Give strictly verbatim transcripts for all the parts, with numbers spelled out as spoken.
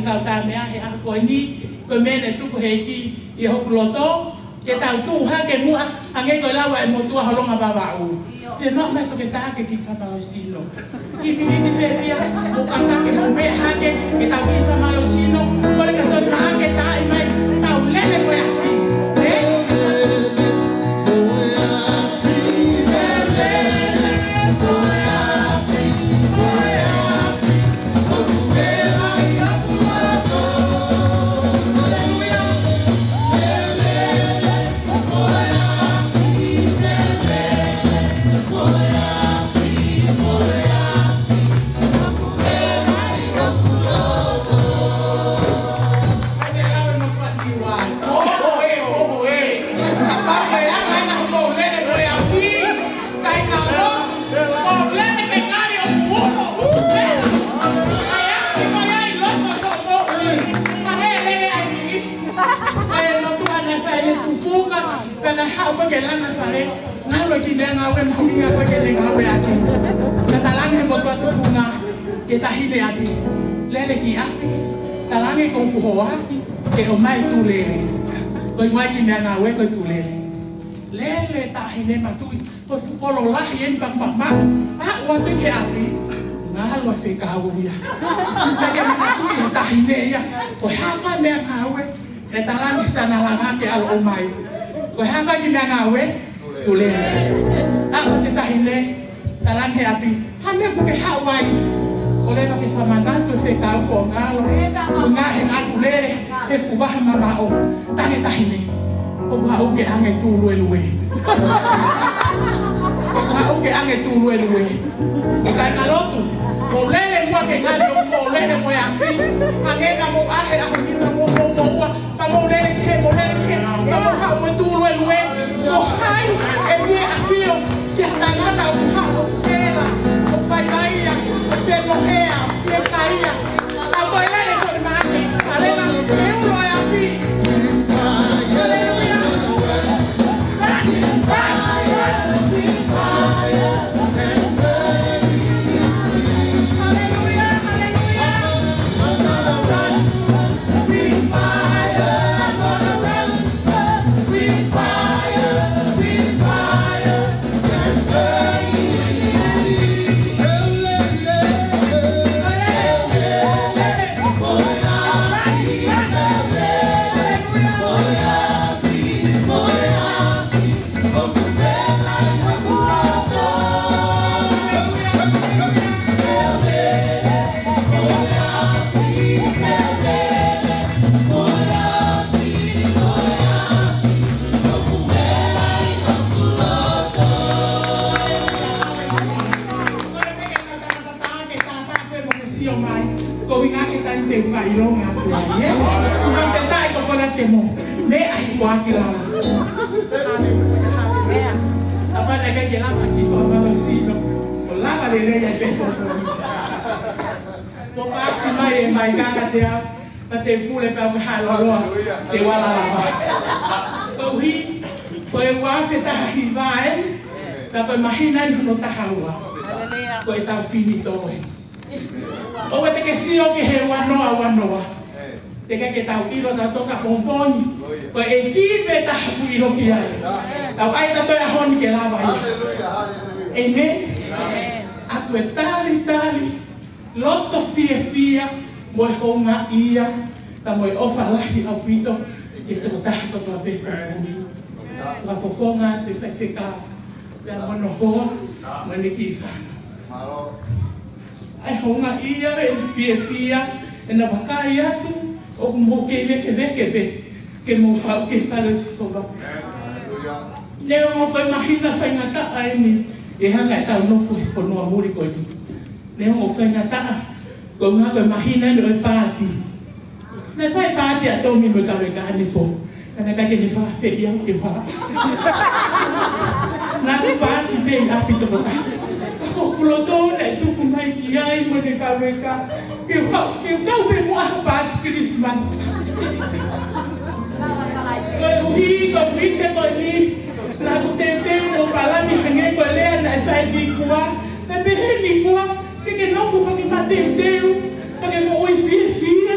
Tau tā meʻa he ʻaho ko eni, ko e meʻa naʻe tuku he ʻEiki ʻi hoku loto, ke tau tuʻu hake muʻa, hangē ko e lau ʻa e motuʻa Holonga Vavaʻu. Te mau mai toke tā ke kiʻi fakamālohisino. Kiʻi miniti pē fiha, mo ka tā ke mau meʻa hake, ke tau kiʻi fakamālohisino, ko e ka soni maha ke tā ʻi mai, tau lele ko e afi. Ē? Pea naʻe haʻu ko ē ke langa fale, ngalo ki meʻa ngāue mahuʻinga ko ē ke ne ngāue ʻaki. Ka talaange he motuʻa tufunga ki he taʻahine ʻapi, lele ki ʻapi, talaange ko hoku hoa ke ʻomai tulele. Ko e ʻuhinga ki meʻa ngāue ko e tulele. Lele taʻahine matuʻi, ko e fuʻu kolo lahi eni pakupakuma, aʻu atu ki he ʻapi, ngalo e fekau ia. Ka ke manatuʻi he taʻahine ia, ko e hā e meʻa ngāue, ʻe talaange sana langa ke ʻalu ʻo ʻomai. Ko e hā e meʻa ngāue, tulele. Aʻu ki he taʻahine, talaange he ʻapi, hā e meʻa ʻoku ke haʻu ai? ʻO leva ke fakamanatu e fekau ko ngalo, ʻuhinga he ngalo lele, he fuʻu vaha mamaʻo, talaange taʻahine, ʻoku haʻu ke ʻange tū luelue. ʻOku haʻu ke ʻange tū luelue. Kāinga lotu, mou lele muʻa ke ngali ʻoku mou lele mo e afi, hangē naʻa mou ʻā he ʻaho ni, naʻa mou mou mou ua, ka mou lele ki hē, mou lele ki hē, ka mou haʻu mo e tū luelue, ko hai ʻe fie ʻafio ki ha tangata ʻoku haʻu ʻo tela, ʻo fai mai ia, ʻo fie mohea, ʻo fiekaia. Ka ko e lele ko e mahaki, ka lele, ʻe ulo e afi. Haleluia. Haleluia, haleluia. Ko e ʻuhinga ke tau te fakaʻilonga atu ai, ē? Fakafetaʻi ko koe te mo. Meʻa ʻi he foaki lava. Haleluia, haleluia. Kapau naʻe ʻikai ke lava ke fakamālohisino, ʻo lava lelei ai pē ko koe. Ko pasi mai e mai kaka te au, ka te pule pē au ke hāloloa, te u ala lava. Koeʻuhi, ko e ua afe taha hiva eni, ka ko e māhina eni hono taha ua. Ko e taʻu finito eni. ʻOua te ke sio ki he ua noa, ua noa. Te ke, ke tau ʻilo tautolu ka pongipongi. Ko e ʻEiki pē taha ʻoku ʻilo ki ai. Tau ʻai tautolu ʻaho ni ke lava ia. ʻĒmeni. ʻOatu e talitali, loto fiefia, mo e houngaʻia, ka mo e ʻofa lahi ʻaupito, ki he tokotaha kotoa pē ko eni. Fakafofonga atu e faifekau, pea mo hono hoa, mo ʻene kiʻi fānau. ʻA e houngaʻia, ʻene fiefia, ʻena vakai atu, ʻoku mou kei vēkeveke pē, ke mou haʻu ki he fale ʻo Sihova. Neongo ko e māhina faingataʻa eni, ʻe hanga ʻetau nofo he fonua muli ko eni. Neongo faingataʻa, ko e ʻuhinga ko e māhina eni ʻo e paati. Naʻe fai paati ʻa Tomi mo e kaveka ʻanepō. Ka naʻe ʻikai ke ne fakaafeʻi au ke u haʻu. Naʻá ku paati pē ʻi ʻapi tokotaha. Ka ko hoku loto naʻe tuku mai ki ai mo ʻene kaveka ke u haʻu, ke u kau pē muʻa ha paati Kilisimasi. Koeʻuhi ko e uike ko eni, naʻá ku teuteu mo palani hangē ko e lea naʻe fai ʻe Nikua. Naʻe pehē ʻe Nikua, ke ke nofo pea ke mateuteu, pea ke moʻui fiefia,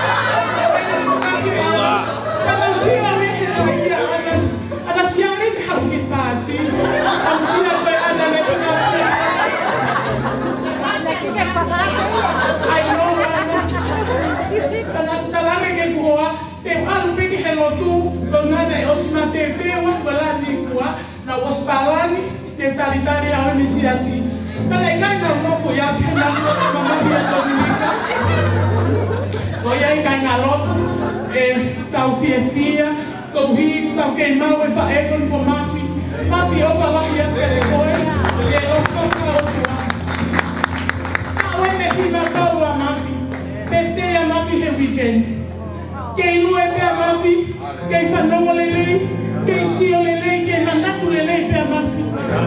Ana sia me he ia ana, ana sia me he hau ki pāti. Ana sia ko e ana me he pāti. I know, ana. Ana, ana me ke kuoa. Te u ʻalu pē ki he lotu, ko e ngana e ʻosi mate pē ua, ko e lani kua, naʻa ku ʻosi palani, te u talitali au ʻi he siasi. Ka naʻe ʻikai ke u nofo ia pē naʻa ku mamahi ʻa Tominika. Ko ia ʻikai ngalo, ʻe tau fiefia, koeʻuhi tau kei maʻu e faʻē ko eni ko Mafi. Mafi ʻofa lahi atu kiate koe, ʻe ʻofa atu ʻOtua. Ka ʻoua ʻe meʻa ki he matau ʻa Mafi. Birthday ʻa Mafi he weekend. Kei lue pē ʻa Mafi, kei fanongo lelei, kei sio lelei, kei manatu lelei pē ʻa Mafi.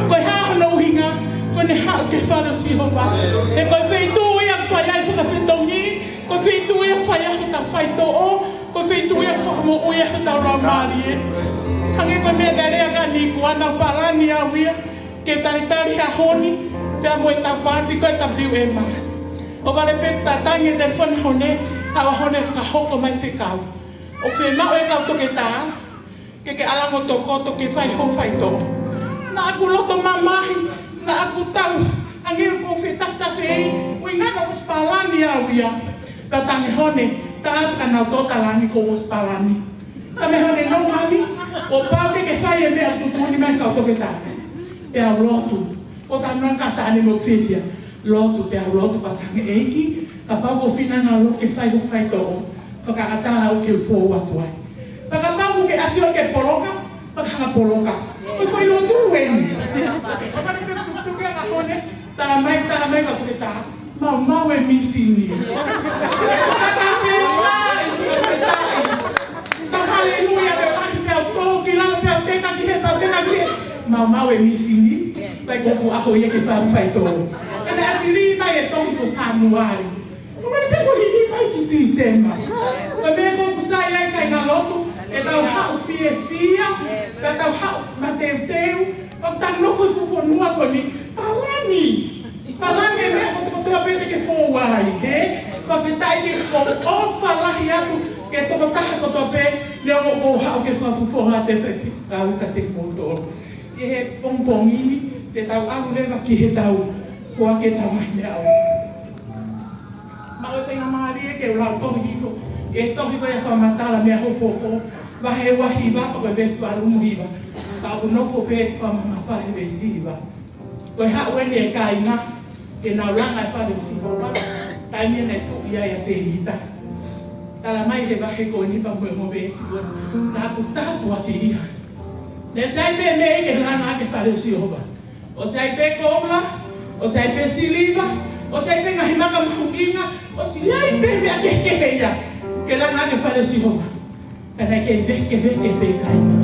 Ko e hā hono ʻuhinga, ko ʻene haʻu ki he fale ʻo Sihova. He ko e feituʻu ia ʻoku fai ai fakafetongi, ko e feituʻu ia ʻoku fai ai hotau faitoʻo, ko e feituʻu ia ʻoku fakamoʻui ai hotau laumālie. Hangē ko e meʻa naʻe lea ʻa Nikua, naʻa ku palani au ia, ke talitali he ʻaho ni, pea mo e tau pāti ko e W M. ʻO vale pē ʻeku tatangi e telefoni ʻaho ni, ʻa e ʻaho ni fakahoko mai fekau. ʻOku fiemaʻu e kau toketā, ke ke ʻalu ʻo tokoto ke fai hoʻo faitoʻo. Naʻa ku loto mamahi, naʻa ku tau, hangē ʻoku ou fetafetafeʻi, ʻuhinga naʻa ku ʻosi palani au ia. Ka tangi ʻaho ni, tā ka nau tō talangi kuo u ʻosi palani. Ka mei ʻaho ni nau mami, kuo pau ke ke fai e meʻa ʻoku tuʻutuʻuni mai kau toketā. Pea u lotu. Ko e talanoa ka saʻane mo fiefia. Lotu pea u lotu pea tangi ʻEiki, kapau ko e finangalo ke fai hoku faitoʻo, fakaʻatā au ke u fou atu ai. Pea kapau ʻoku ke ʻafio ke poloka, pea ka poloka. Ko e foʻi lotu eni. Pea ka ne pe tuke ʻa ʻaho ni, tā mai, tā mai ka tuke tā. Maumau e mīsini. Ka ka fetaʻi, ka fetaʻi. Ka haleluia, pea u ʻalu pea u tō ki lalo pea u teka ki hē, pea u teka ki hē. Maumau e mīsini. Sai ko ʻeku ʻaho ia ke fai faitoʻo. Ka naʻe ʻasi lī mai e tohi ko Sānuali. Ko mai pē ko lī mai ki Tīsema. Ko e meʻa ko ʻoku sai ai kāinga lotu, ʻe tau haʻu fiefia, ka tau haʻu mateuteu, ʻo tau nofo he fuʻu fonua ko eni, palani. Palani e meʻa kotoa kotoa pē te ke fou ai, hē? Fakafetaʻi ke ko e ʻofa lahi atu, ke tokotaha kotoa pē, ne o ko haʻu ke fakafofonga te fefekau ka te kimoutolu. ʻI he pongipongi ni, te tau ʻalu leva ki he tau foaki e tau ngaahi meʻaʻofa. Maʻu e faingamālie ke u lau tohi hifo, e tohi ko ia Fakamatala Meʻa Hopohopo, vahe ua hiva, pea ko e veesi valu mo hiva. Ka ʻoku nofo pē fakamamafa he veesi hiva. Ko e haʻu eni e kāinga, ke nau langa e fale ʻo Sihova, taimi naʻe tuʻu ai ʻa Tēvita. Tala mai he vahe ko eni pea mo e veesi ko eni, naʻa ku tāpuakiʻi ia. Naʻe ʻosi ʻi ai pē meʻa ke langa ʻaki e fale ʻo Sihova. ʻOsi ʻi ai pē koula, ʻosi ʻi ai pē siliva, ʻosi ʻi ai pē ngaahi maka mahuʻinga, ʻosi ʻi ai pē meʻa kehekehe ia, ke langa ʻaki e fale ʻo Sihova. Ka naʻe kei vekeveke pē kāinga,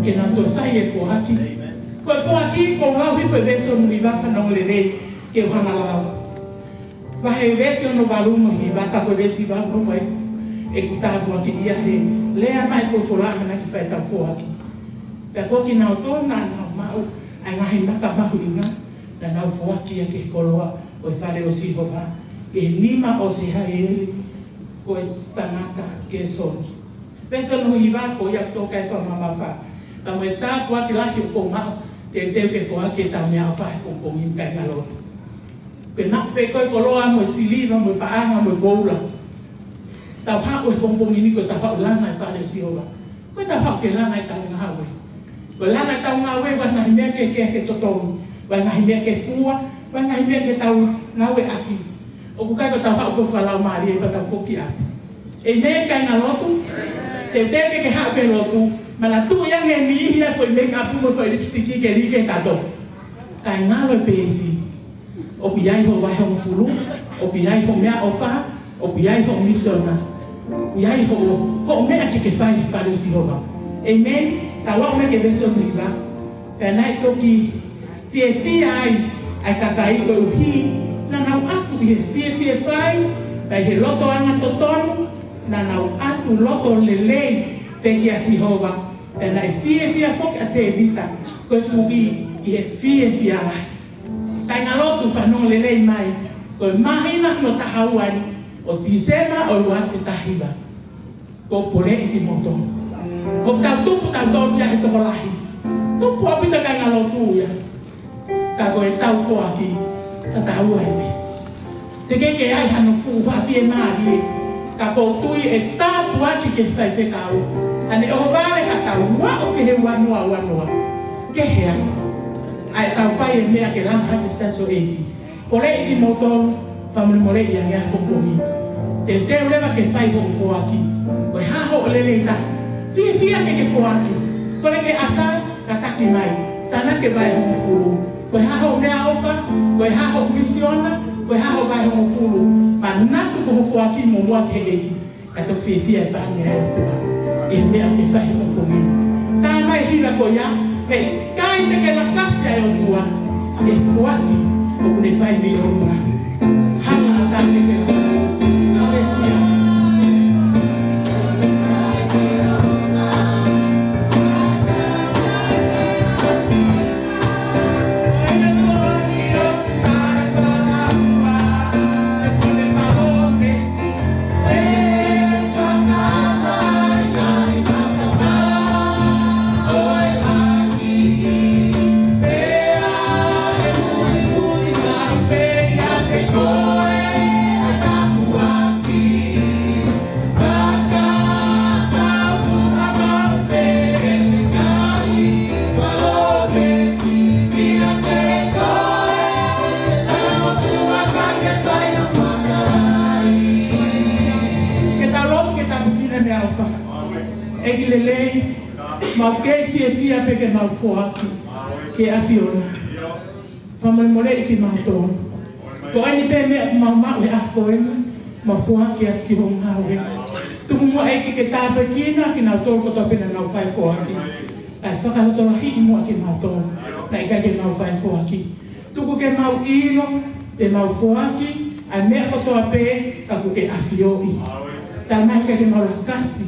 ke nau toe fai e foaki. Ko e foaki, ko e lau hifo e veesi hono hiva fanongo lelei, ke u hanga lau. Vahe veesi hono valu mo hiva, ka ko e veesi valu mo fai, ʻeku tāpuakiʻi ia he lea mai e folofola ʻa ʻene kiʻi fai e tau foaki. Pea ko kinautolu naʻa nau maʻu ʻa e ngaahi maka mahuʻinga, naʻa nau foaki ia ki he koloa ʻo e fale ʻo Sihova, ʻi he nima ʻo Sehaeli, ko e tangata Kēsoni. Veesi hono hiva ko ia ʻoku tō ki ai e fakamamafa. Ka mo e tāpuaki lahi ʻoku ou maʻu, teuteu ke foaki e tau meʻaʻofa he pongipongi ni kāinga lotu. Pea naʻa pē ko e koloa mo e siliva mo e paʻanga mo e koula. Tau haʻu he pongipongi ni ko e tau haʻu langa e fale ʻo Sihova. Ko e tau haʻu ke langa e tau ngāue. Ko e langa e tau ngāue, ʻoku ʻi ai e ngaahi meʻa ke, ke, ke totongi. ʻOku ʻi ai e ngaahi meʻa ke fua, ʻoku ʻi ai e ngaahi meʻa ke tau ngāueʻaki. ʻOku ʻikai ko e tau haʻu ko e fakalaumālie pea tau foki atu. ʻĒmeni, kāinga lotu? Teuteu ke ke haʻu ki he lotu, manatuʻi ange e niʻihi ʻa e foʻi make up mo e foʻi lipstick ke lī ki he kato. Kae ngalo e peesi. ʻOku ʻi ai hoʻo vahe hongofulu, ʻoku ʻi ai hoʻo meʻaʻofa, ʻoku ʻi ai hoʻo misiona, ʻoku ʻi ai hoʻo, hoʻo meʻa ke ke fai he fale ʻo Sihova. ʻĒmeni. Tau aʻu mai ki he veesi hono hiva. Pea naʻe toki fiefia ai ʻa e kakai koeʻuhi naʻa nau ʻatu ʻi he fiefia fai, pea ʻi he loto angatotonu, naʻa nau ʻatu loto lelei pē kia Sihova. Pea naʻe fiefia foki ʻa Tēvita ko e tuʻi ʻi he fiefia lahi. Kāingalotu, fanongo lelei mai, ko e māhina hono taha ua eni ʻo Tīsema ʻo e ua afe taha hiva. Ko e poleʻi kimoutolu. ʻOku tau tupu tautolu ia he tokolahi. Tupu ʻaupito kāingalotu ia. Ka ko ʻetau foaki, tatau ai pē. Teʻeki ke ʻi ai hano fuʻu faʻa fiemālie. Ka ʻoku ou tui ʻe tāpuaki ki he faifekau. Ka ne ʻohovale haʻatau aʻu ki he ua noa ua noa. Kehe atu. ʻA ʻetau fai e meʻa ke langa hake e siasi ʻo e ʻEiki. Poleʻi kimoutolu, fakamolemoleʻi ange ʻa e pongipongi. Teuteu leva ke fai hoʻo foaki. Ko e hā hoʻo lelei taha. Fiefia ke ke foaki. Kole ki he ʻasa, kātaki mai. Tānaki e vahe hongofulu. Ko e hā hoʻo meʻaʻofa, ko e hā hoʻo misiona, ko e hā hoʻo vahe hongofulu. Manatu ko hoʻo foaki mo muʻa ki he ʻEiki. Ka toki fiefia e pani ʻa e ʻOtua ʻi he meʻa ʻoku ke fai he pongipongi ni. Tā mai e hiva ko ia, heʻikai te ke lakasi ʻa e ʻOtua ʻi he foaki ʻoku ne fai mei ʻolunga. Hala ʻatā ke ke lakasi. Haleluia. Ke tau lotu ke tāpuekina e meʻaʻofa. ʻEiki lelei, mau kei fiefia pē ke mau foaki ki he ʻAfiona. Fakamolemoleʻi kimautolu. Ko eni pē meʻa ʻoku mau maʻu he ʻaho ko eni, mau foaki atu ki hoʻo ngāue. Tuku muʻa ʻEiki ke tāpuekina kinautolu kotoa pē naʻa nau fai foaki. Kae fakalotolahiʻi muʻa kimautolu naʻe ʻikai ke mau fai foaki. Tuku ke mau ʻilo, te mau foaki ʻa e meʻa kotoa pē ka kuo ke ʻafioʻi. Tala mai ʻikai ke mau lakasi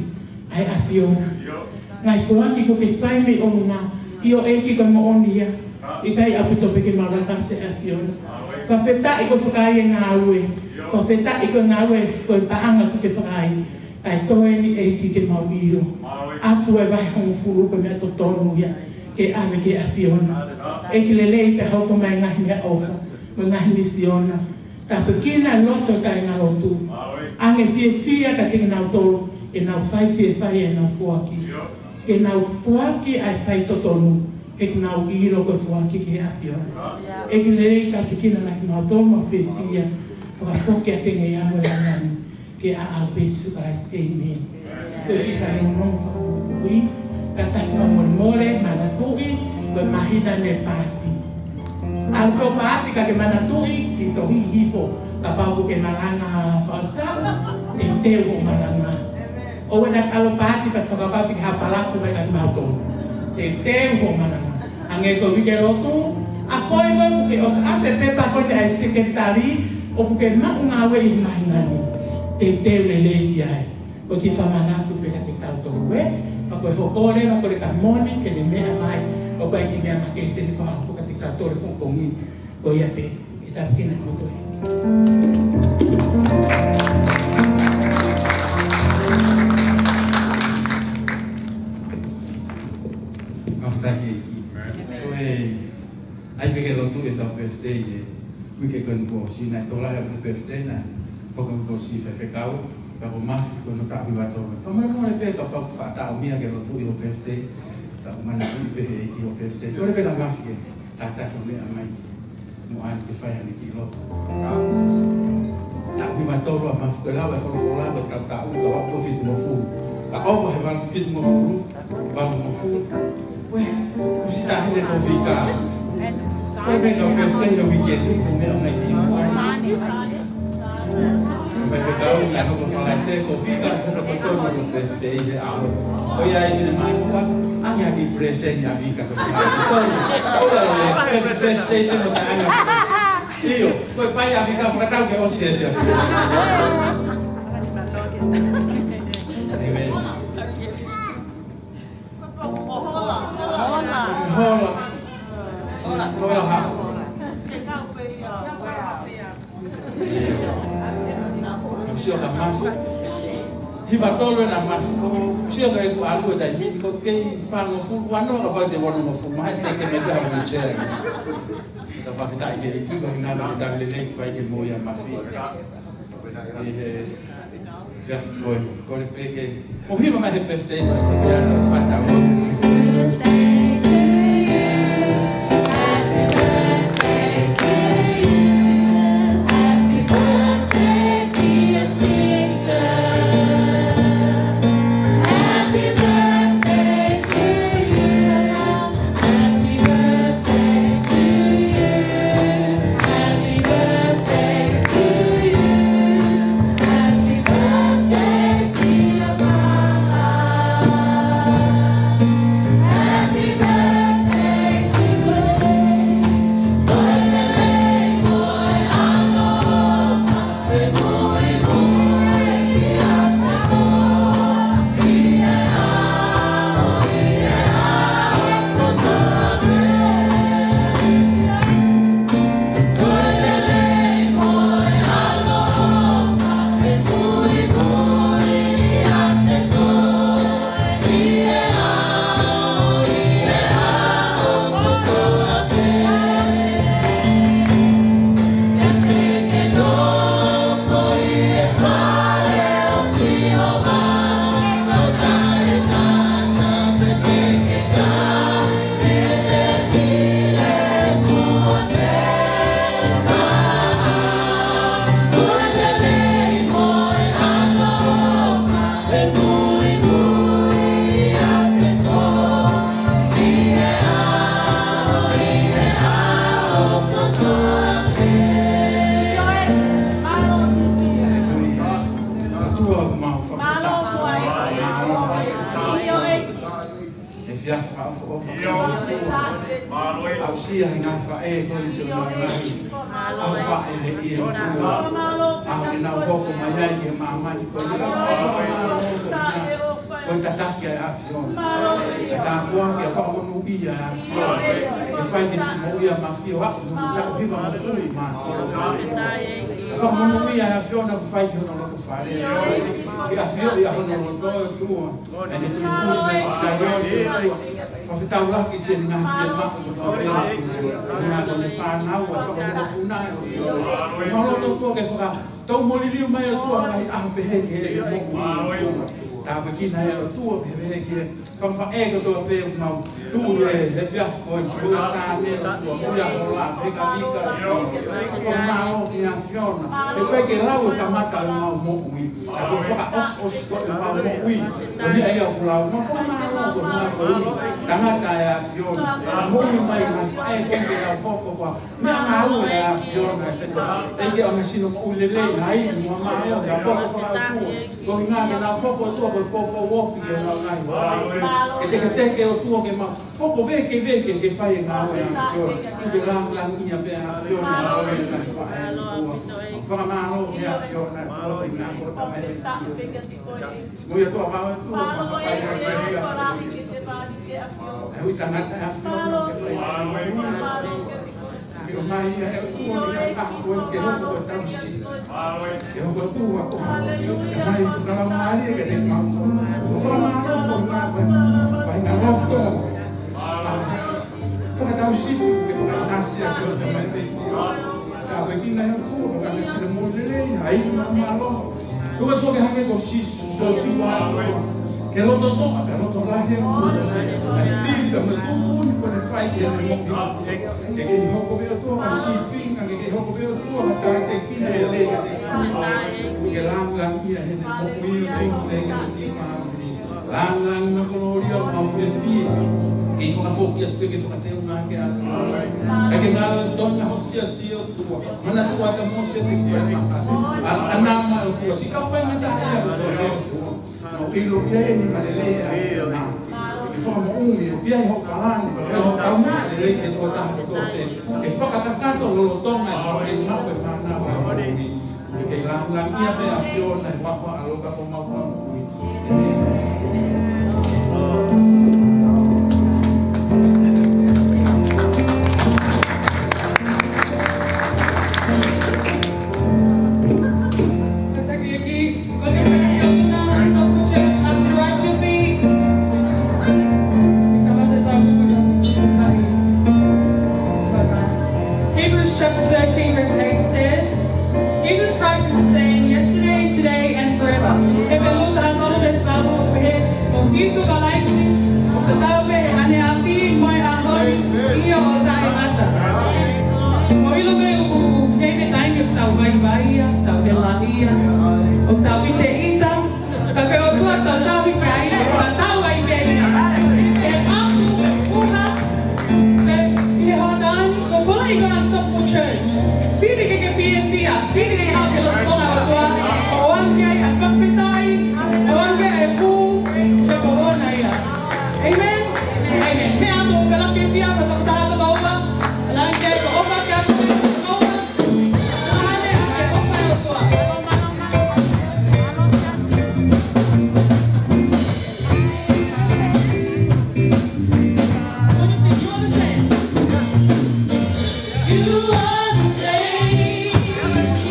ʻa e ʻAfiona. Ngaahi foaki kuo ke fai mei ʻolunga, ʻio ʻEiki ko e moʻoni ia. ʻIkai ʻaupito pē ke mau lakasi e ʻAfiona. Fakafetaʻi ko e fakaai e ngāue. Fakafetaʻi ko e ngāue ko e paʻanga kuo ke fakaai. Kae toe eni ʻEiki ke mau ʻilo. ʻAtu e vahe hongofulu ko e meʻa totonu ia ke ʻave ki he ʻAfiona. ʻEiki lelei pea hoko mai e ngaahi meʻaʻofa, mo e ngaahi misiona. Tāpuekina e loto e kāingalotu. ʻAnge fiefia kiate kinautolu, ke nau fai fiefia ʻenau foaki. Ke nau foaki ʻa e fai totonu, ke nau ʻilo ko e foaki ki he ʻAfiona. ʻEiki lelei tāpuekina mai kimautolu, mau fiefia. Fakafoki atu e ngeia mo e lāngilangi ke ʻaʻau pē ʻia Sīsū Kalaisi, ʻēmeni. Ko e kiʻi fanongonongo fakamolemole, kātaki fakamolemole, manatuʻi, ko e māhina ni e paati. ʻAlu pē ʻo paati ka ke manatuʻi, kiʻi tohi hifo, kapau ʻoku ke malanga fakaʻosi taʻu, teuteu hoʻo malanga. ʻOua naʻa ke ʻalu ʻo paati pea ke fakapapauʻi ke hapalafu mai ka ke mautolu. Teuteu hoʻo malanga. Hangē ko e uike lotu, ʻa koe ʻoku ke ʻosi ʻave e pepa ko eni ʻa e sekelitali, ʻoku ke maʻu ngāue ʻi he māhina ni. Teuteu lelei ki ai. Ko e kiʻi fakamanatu pē kiate kitautolu ē, pea ko e hoko leva ko e leka moʻoni ke ne meʻa mai, ʻoku ʻikai ke meʻa mai ke te ne fakahoko kiate kitautolu he pongipongi ni. Ko ia pē, ke tāpuekina kimoutolu. Fakafetaʻi ki he ʻEiki. Ko e ʻai pē ke lotu ʻetau birthday ʻi he uike ko eni kuo ʻosi, naʻe tokolahi ʻeku birthday naʻe hoko ʻeku birthday faifekau, pea ko Mafi ko hono taʻu hiva tolu. Fakamolemole pē kapau ʻoku faʻa taʻomia ke lotu ʻi hoʻo birthday, ka ʻoku manatuʻi pē ʻe he ʻEiki hoʻo birthday. Kole pē ʻe Mafi ke kātaki ʻo meʻa mai. Mo ʻai ke fai haʻane kiʻi lotu. Taʻu hiva tolu ʻa Mafi, ko e lau ʻa e folofola ko e taʻu, taʻu, ka ʻoku fitungofulu. Ka ʻoku ʻi he valu fitungofulu, valungofulu. Uē, ʻosi taʻahine ko Vika. Ko e meʻa ka ʻoku fai he uike ni, ko e meʻa mai ki. Faifekau naʻe hoko Falaite, ko Vika ko e totonu ʻo e birthday he ʻaho. Ko ia ai fine mai kua, ʻange ʻa e kiʻi present ʻa Vika ko e fine mai. Ko ia, ko e birthday te mo taʻanga. ʻIo, ko e pai ʻa Vika fakatau ke ʻosi e fiefia. ʻĒmeni. Hola. Hola, ha. Ka sio ka mafi. Hiva tolu ena mafi ko. Sio ka ʻeku ʻalu e taimi ni ko kei fāngofulu, ua noa kapau te ua nofulu mai te ke meta mo che. Ka fakafetaʻi ki he ʻEiki ko e ʻuhinga ko e tali lelei fai ke mo ia mafi. ʻI he fiafi ko eni, kole pē ke mou hiva mai he birthday, mas ko ia na fata. Happy birthday to you. Happy birthday to you. Happy birthday to you. Happy birthday, dear Papa. Happy birthday to you. He fiafa ʻofa ʻofa. Aʻusia he ngaahi faʻē ko e sio ngaahi. ʻAho faʻē he ʻi he ʻOtua. ʻAho ʻenau hoko mai ai ki he māmani ko ia. Ko e tataki ʻa e ʻAfiona. Ka tāpuaki ʻa e fakamonūʻia ʻa e ʻAfiona. Ke fai ke siʻi moʻui ʻa Mafi ʻo aʻu ki he taʻu hiva mo e fulu mā tolu. Fakamonūʻia ʻa e ʻAfiona ke fai ki hono loto fale. Ke ʻafioʻi ʻa hono loto ʻOtua. ʻEne tuʻutuʻuni mai ʻi Saione ʻOtua. Fakafetaulaki siʻene ngaahi fiemaʻu mo e fafela. Ko e ngaahi ko ʻene fānau ʻa e fakamokopuna ʻOtua. Ko hono loto ʻOtua ke faka- tau mo liliu mai ʻOtua ngaahi ʻaho pehē ki he moʻui ʻOtua. Tāpuekina ʻe ʻOtua pehē ki he fakafaʻē kotoa pē ʻoku mau tuʻu he efiafi ko eni, mo ia Sane ʻOtua, mo ia Hola, Pekavika ʻOtua. Fakamālō ki he ʻAfiona. He ʻoku ʻikai ke lau e kamata ʻemau moʻui. Ka ko e fakaʻosiʻosi ko ʻemau moʻui. Ko e meʻa ia ʻoku lau, mau fakamālō ko e meʻa ko eni. Tangata ʻa e ʻAfiona. Moʻui mai ngaahi faʻē ko eni ke lau hoko ko e meʻangāue ʻa e ʻAfiona ʻOtua. ʻEiki ʻo ne sino moʻui lelei, hai, mo e mālō, ʻa e poko fakaʻotua. Ko e ʻuhinga ke nau hoko ʻOtua ko e poko ofi ke nau ngai. Ke teketeke ʻOtua ke mau hoko vēkeveke ke fai e ngāue ʻa e ʻAfiona. Ke langilangiʻia pē ʻa e ʻAfiona, ʻa e ngaahi faʻē ʻOtua. Fakamālō ki he ʻAfiona ʻOtua, ko e ʻuhinga ko e tamai lelei. Mo ia ʻOtua, mau ʻOtua, mau ʻai ʻa e ʻAfiona. ʻE ui tangata ʻa e ʻAfiona ke fai. Ke ʻomai ʻa e ʻOtua ʻi he ʻaho ko eni ke hoko ko e tauhi. Ke hoko ʻOtua ko e tamai fakalaumālie kiate kimautolu. Ko e fakamālō ko e ngāue. Faingaloto. Fakatauhi ke fakaʻinasi ʻa e tamai pē. Tāpuekina ʻe ʻOtua, ko e ngaahi sino moʻui lelei, hai mo e mālō. Tuku atu ke hangē ko Sīsū, Sīsū ʻOtua. Ke loto toʻa, ke loto lahi ʻOtua. ʻA e fili ka mo e tuʻutuʻuni kuo ne fai ki heʻene moʻui. Ke kei hoko pē ʻOtua ha sīpinga, ke kei hoko pē ʻOtua ha tākiekina lelei kiate kinautolu. Ke langilangiʻia heʻene moʻui ʻOtua, ke kei fāmili. Langilangi mo e kolōlia mo e fiefia. Kei fakafoki atu pē ke fakateunga ke atu. Kae ke ngalo tona ho siasi ʻOtua. Manatuʻi ʻa Mōsese ki he maka. ʻAna mai ʻOtua. Siʻi kau faingataʻaʻia ʻOtua. Mau ʻilo pē ʻeni ma lelei ʻa e ʻAfiona. Ke fakamoʻui, ʻoku ʻi ai hoʻo palani, ʻoku ʻi ai hoʻo taumuʻa lelei ki he tokotaha kotoa pē. Ke fakakakato lolotonga ʻemau ʻi he ngāue fānau ʻa e moʻui. Ke kei langilangiʻia pē ʻa e ʻAfiona ʻi he huafa ʻo ho ʻAlo ka ko homau Fakamoʻui. ʻĒmeni. You are the same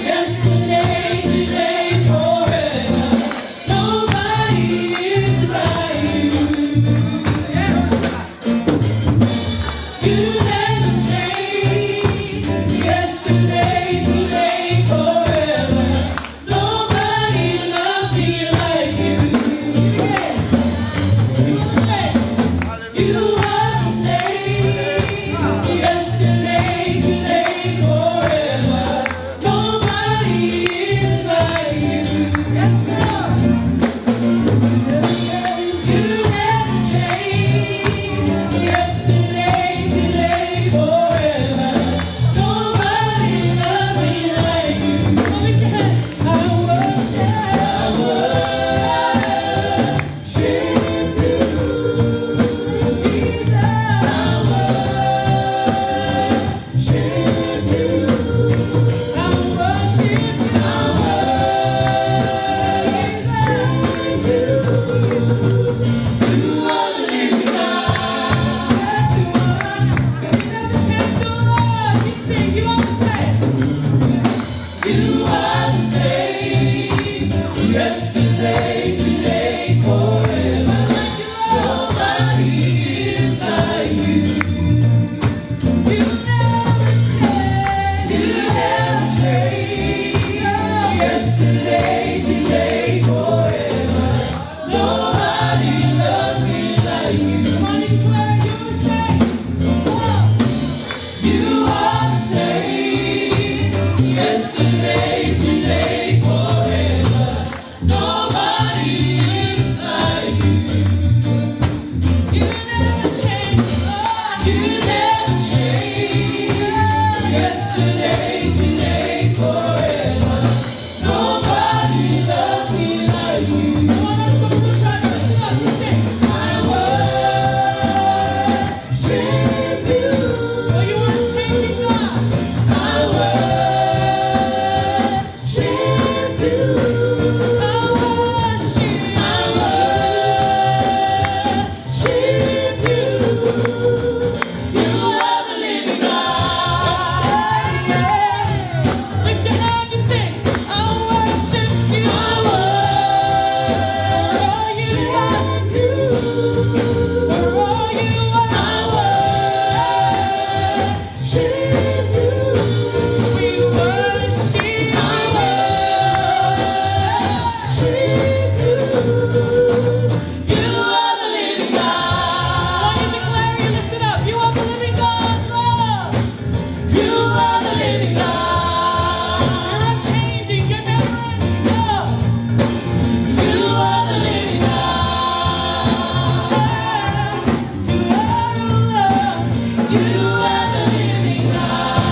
yesterday, today, forever. Nobody is like you. You never change. Yesterday, today, forever. Nobody loves me like you. You are the same. Yesterday, today, forever. Nobody is like you. Yes, Lord. You never change. Yesterday, today, forever. Nobody loves me like you. Come on, lift your hands. I worship, I worship you, Jesus. I worship you are the same. Yesterday, today, forever. Nobody is like you. You never change. You never change. Yesterday, today, forever. Nobody loves me like you. Come on, you declare it, you say, "You are the same, yesterday, today, forever." Nobody is like you. You never change, Lord. You never change. Yesterday, today, forever. Nobody loves me like you. You want us to push our hands up and sing, "I worship you." Oh, you are a changing God. I worship you. I worship, I worship you. You are the living God. Lift your hands and sing, "I worship you." I worship you. For all you are. I worship you. We worship, I worship you. You are the living God. When you declare, you lift it up. You are the living God, Lord. You are the living God. You're unchanging. You're never ending, Lord. You are the living God. You are the Lord. You are the living God.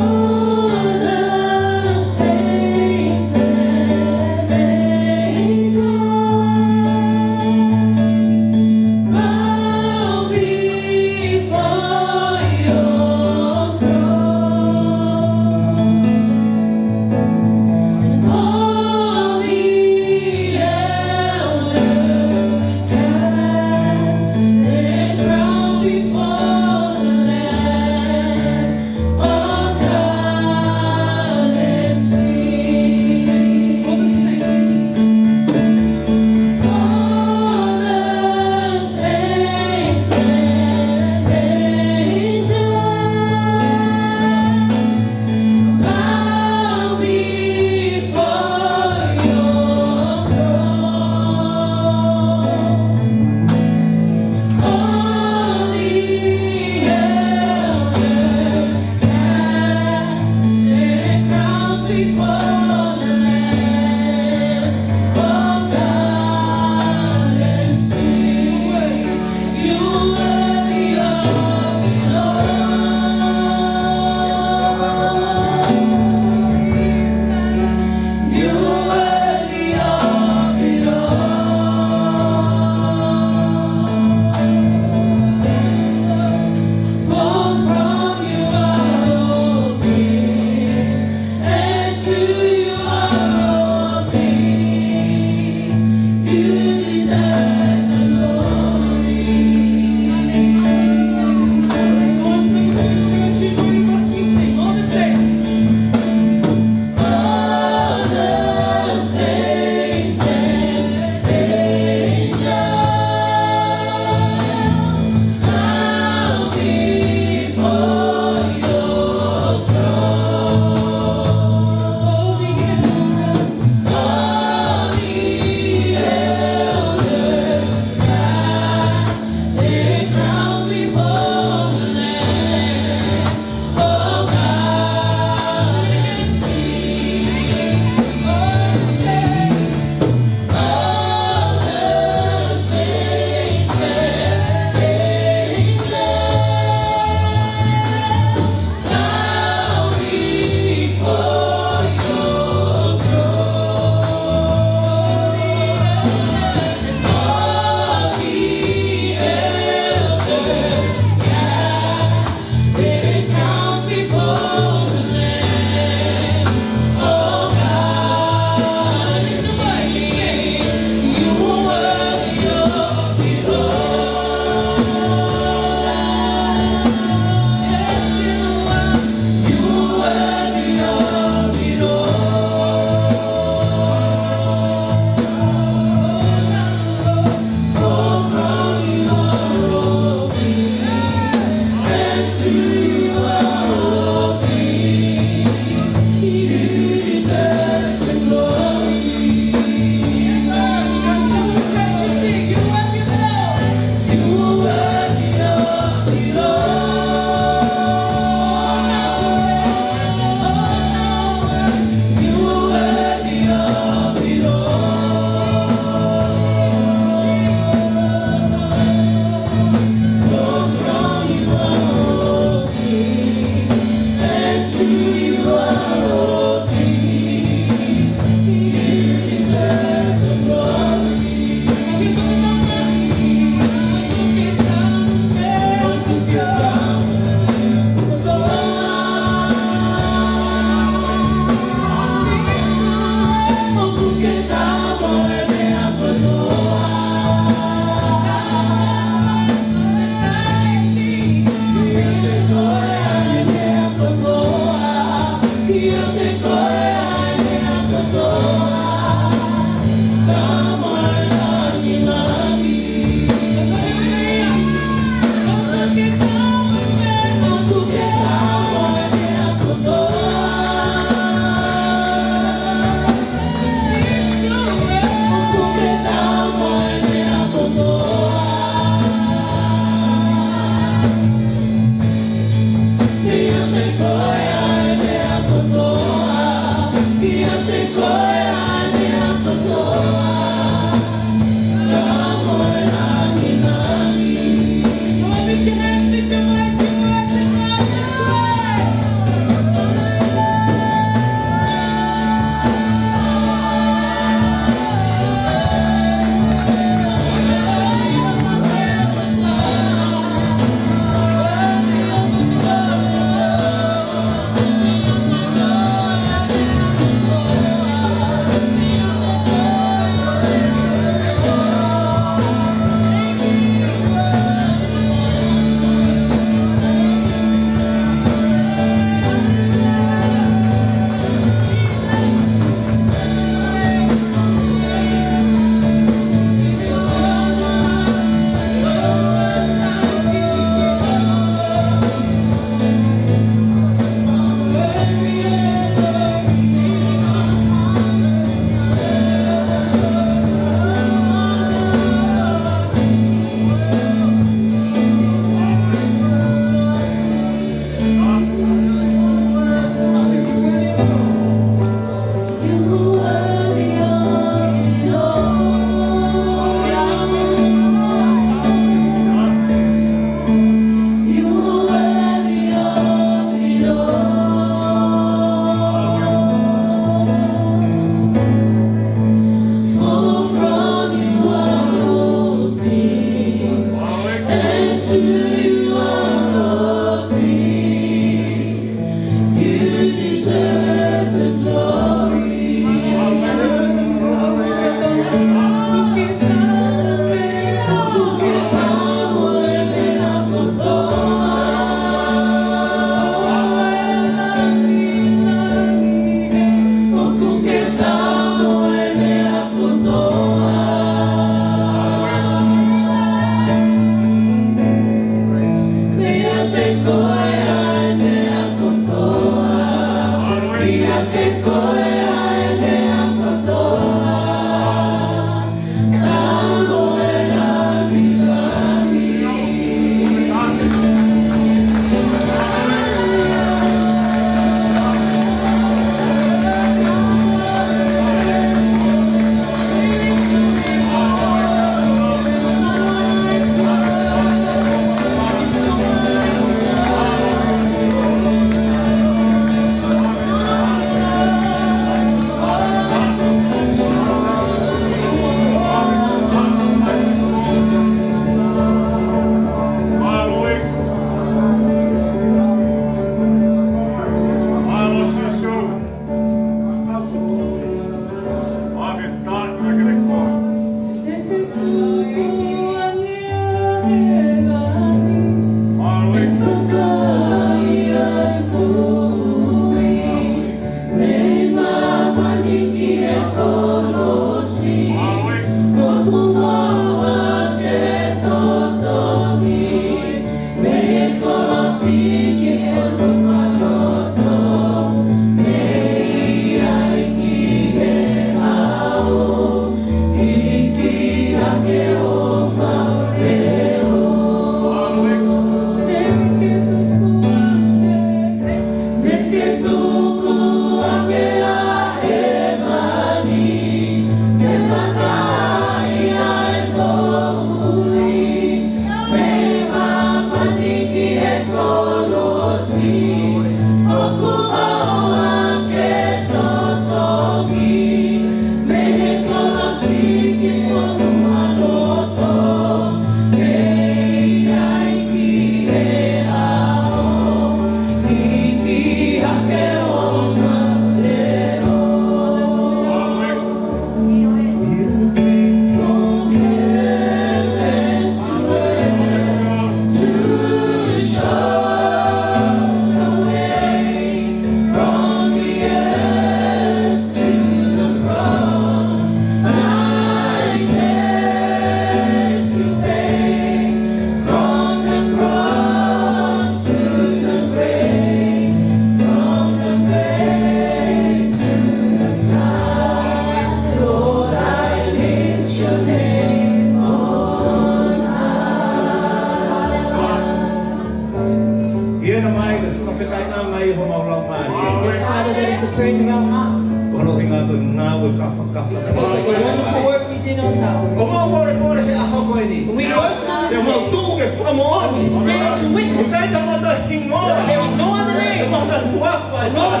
prayers of our hearts. Ko hono ʻuhinga ko e ngāue kāfakafa naʻe fai. Because of the wonderful work you did on Calvary. ʻOku mau pōlepole he ʻaho ko eni. We boast on this day. Te mau tuʻu ke fakamoʻoni. We stand to witness. ʻIkai ha taha hingoa. There is no other name. ʻIkai ha taha huafa. No other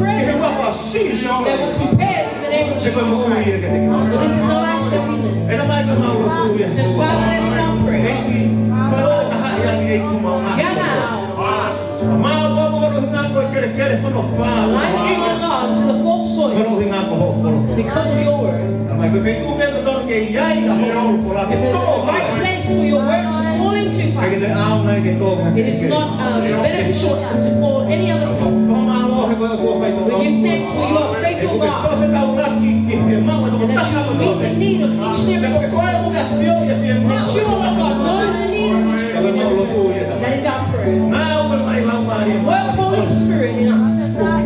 presence. Ke he huafa ʻo Sīsū. That was compared to the name of Jesus Christ. He ko e moʻui ia kiate kitautolu. This is the life that we live. ʻE Tamai, ko ʻemau lotu ia. The Father, that is our prayer. ʻEiki, fai mai ha ʻahiʻahi ʻEiki, mau ngaahi. Gather our hearts. Mau pōlepole ko e kelekele hono fā. Life, oh God, to the fourth soil. Ko hono ʻuhinga ko hoʻo folofola. Because of your word. Tamai, ko e feituʻu pē ʻoku totonu ke ʻi ai ʻa hoʻo folofola ke tō mai. It's the right place for your word to fall into, Father. Ke te ʻaonga ke tō mai. It is not, uh, beneficial to fall any other place. Fakamālō he ko e ʻOtua faitotonu. We give thanks for you are faithful God. He ʻoku ke fakafetaulaki ki he mau ʻa e tokotaha kotoa. And that you meet the need of each and every person. He ko koe ʻoku ke ʻafioʻi ʻa e fiemaʻu. That you, oh God, knows the need of each person. Ka ko ʻemau lotu ia. That is our prayer. Ngāue mai Laumālie Māʻoniʻoni. Work, Holy Spirit, in us.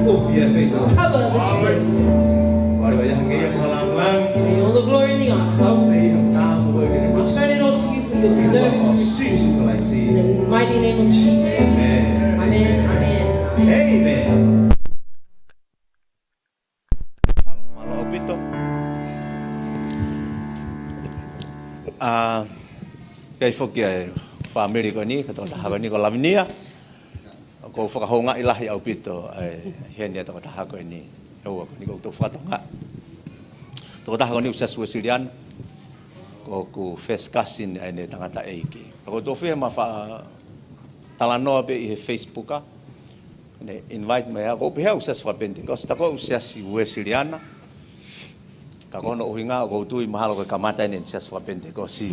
ʻOfi ʻa e feituʻu. Cover this place. Kole ʻa e ʻahiʻahi mo e lāngilangi. May all the glory and the honor. ʻAu pē ia ʻo tāpuekina. We turn it all to you for your deserving to be. Sīsū Kalaisi. In the mighty name of Jesus. Amen. Amen. Amen. Amen. Mālō ʻaupito. ʻA, ʻikai foki ʻa e fāmili ko eni, ko e tokotaha ko eni ko Lavinia. ʻOku ou fakahoungaʻi lahi ʻaupito ʻa e heni ʻa e tokotaha ko eni. ʻE ua ko eni ʻoku ou fakatokangaʻi. Tokotaha ko eni ʻoku Siasi Uēsiliana. Ko hoku first cousin ʻa ʻene tangataʻeiki. ʻOku ou tofi ma fa talanoa pē ʻi he Facebook ʻa. Ne invite mai au, ʻoku ou pehē au Siasi faka-Penitekosi, tā ko ʻeku Siasi Uēsiliana. Ka ko hono ʻuhinga ʻoku ou tui mahalo ko e kamata ʻene Siasi faka-Penitekosi.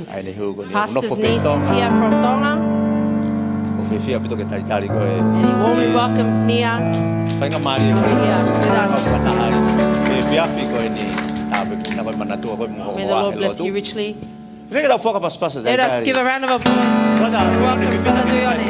ʻA ʻene hū ko eni. Pastor's niece is here from Tonga. ʻOku ou fiefia ʻaupito ke talitali koe. And he warmly welcomes Nia. Faingamālie ko eni. Here with us. Fakataha ai. Ko e efiafi ko eni. Tāpuekina koe, manatua koe mo ho hoa he lotu. May the Lord bless you richly. Fika tau fakapasipasi. Let us give a round of applause. Kata, welcome Father Ioane.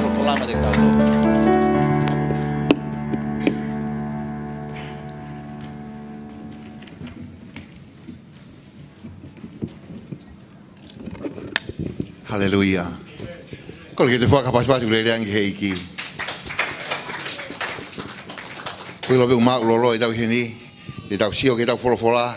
Haleluia. Kole ke te fakapasipasi, ʻoku lelei ange ki he ʻEiki. Ko e ʻilo pē ʻoku māʻulalo ʻetau ʻi heni, ʻetau sio ki heʻetau folofola.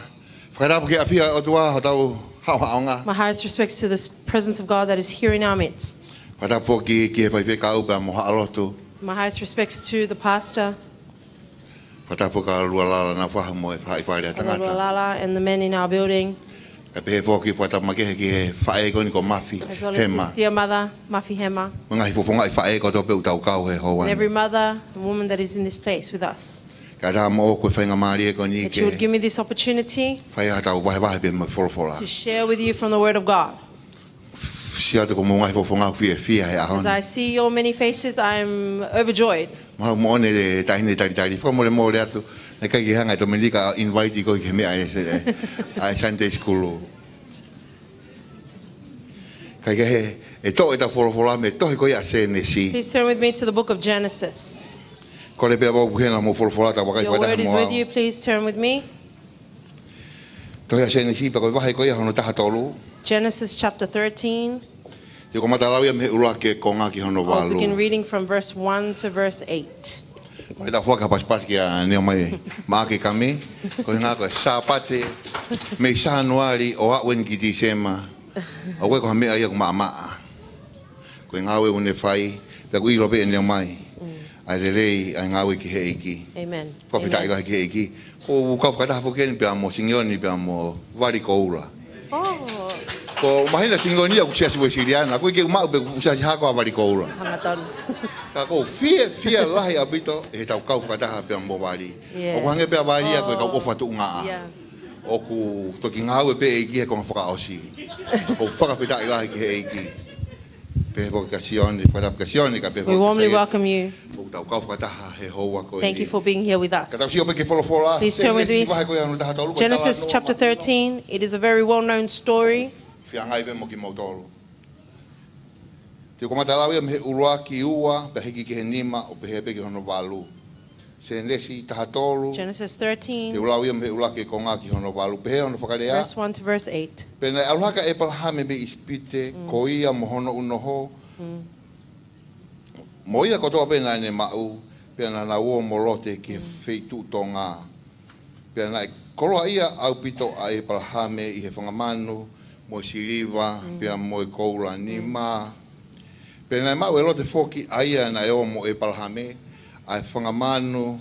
Fakatapu ki he ʻafio ʻa e ʻOtua ʻi hotau haʻohaʻonga. My highest respects to the presence of God that is here in our midst. Fakatapu foki ki he faifekau pea mo Haʻa Lotu. My highest respects to the pastor. Fakatapu ki he Lualala naʻa fahu mo e faʻahi fale ʻa e tangata. Lualala and the men in our building. Kae pehē foki fakatapu makehe ki he faʻē ko eni ko Mafi Hema. As well as this dear mother, Mafi Hema. Mo e ngaahi fofongaʻi faʻē kotoa pē ʻoku tau kau he houa ni. And every mother and woman that is in this place with us. Kae ʻatā moʻoku e faingamālie ko eni ke. That you would give me this opportunity. Fai haʻatau vahevahe pē mei he folofola. To share with you from the Word of God. Sio atu ki hoʻomou ngaahi fofonga ʻoku fiefia he ʻaho ni. As I see your many faces, I'm overjoyed. Mahalo moʻoni e taʻahine talitali. Fakamolemole atu. Naʻe ʻikai ke hanga ʻe Tominika ʻo invite koe ki he meʻa ʻa e, ʻa e Sunday school. Kae kehe, ʻe toʻo ʻetau folofola mei he tohi ko ia ʻa Sēnesi. Please turn with me to the book of Genesis. Kole pē ʻa e ʻapiako ʻoku ʻi heni hoʻomou folofola, tau vakai fakataha mo au. Your word is with you, please turn with me. Tohi ʻa Sēnesi, pea ko e vahe ko ia hono taha tolu. Genesis chapter thirteen. Te u kamata lau ia mei he ʻuluaki konga ki hono valu. I'll begin reading from verse one to verse eight. Kole tau fakapasipasi kia Neomai Maʻake Kami. Ko e ʻuhinga ko e Sāpate mei Sānuali ʻo aʻu eni ki Tīsema. ʻOku ʻikai ko ha meʻa ia ʻoku maʻamaʻa. Ko e ngāue ʻoku ne fai, pea ʻoku ʻilo pē ʻe Neomai. Mm. ʻA e lelei, ʻa e ngāue ki he ʻEiki. Amen. Fakafetaʻi lahi ki he ʻEiki. Ko u kau fakataha foki eni pea mo Singioni pea mo Vali Koula. Oh. Ko u mahino Singioni ia ʻoku Siasi Uēsiliana, ʻoku ʻikai ke u maʻu pe ʻoku Siasi hako ʻa Vali Koula. Hangatonu. Ka ʻoku ou fiefia lahi ʻaupito ʻi heʻetau kau fakataha pea mo Vali. Yeah. ʻOku hangē pē ʻa Vali ia ko e kau ʻofa tuʻungaʻa. Yeah. ʻOku toki ngāue pē ʻa e ʻEiki he konga fakaʻosi. ʻOku ou fakafetaʻi lahi ki he ʻEiki. Pehē foki kia Sione, fakatapu kia Sione, kae pehē foki kia Sione. We warmly welcome you. ʻOku tau kau fakataha he houa ko eni. Thank you for being here with us. Ka tau sio pē ki he folofola. Please turn with me. Sēnesi vahe ko ia hono taha tolu, ko e talanoa. Genesis chapter thirteen, it is a very well-known story. Feangai pē mo kimoutolu. Te u kamata lau ia mei he ʻuluaki ua, pea hiki ki he nima, ʻo pehē pē ki hono valu. Sēnesi taha tolu. Genesis thirteen. Te u lau ia mei he ʻuluaki konga ki hono valu. Pehē hono fakalea. Verse one to verse eight. Pea naʻe ʻalu hake ʻa ʻĒpalahame mei ʻIsipite, mm, ko ia mo hono ʻunoho. Mm. Mo ia kotoa pē naʻa ne maʻu, Pea naʻa nau ō mo Lote ki he feituʻu tonga. Pea naʻe koloaʻia ʻaupito ʻa ʻĒpalahame ʻi he fanga manu, mo e siliva, pea mo e koula nima. Pea naʻe maʻu ʻe Lote foki ʻa ia naʻe ō mo ʻĒpalahame, ʻa e fanga manu,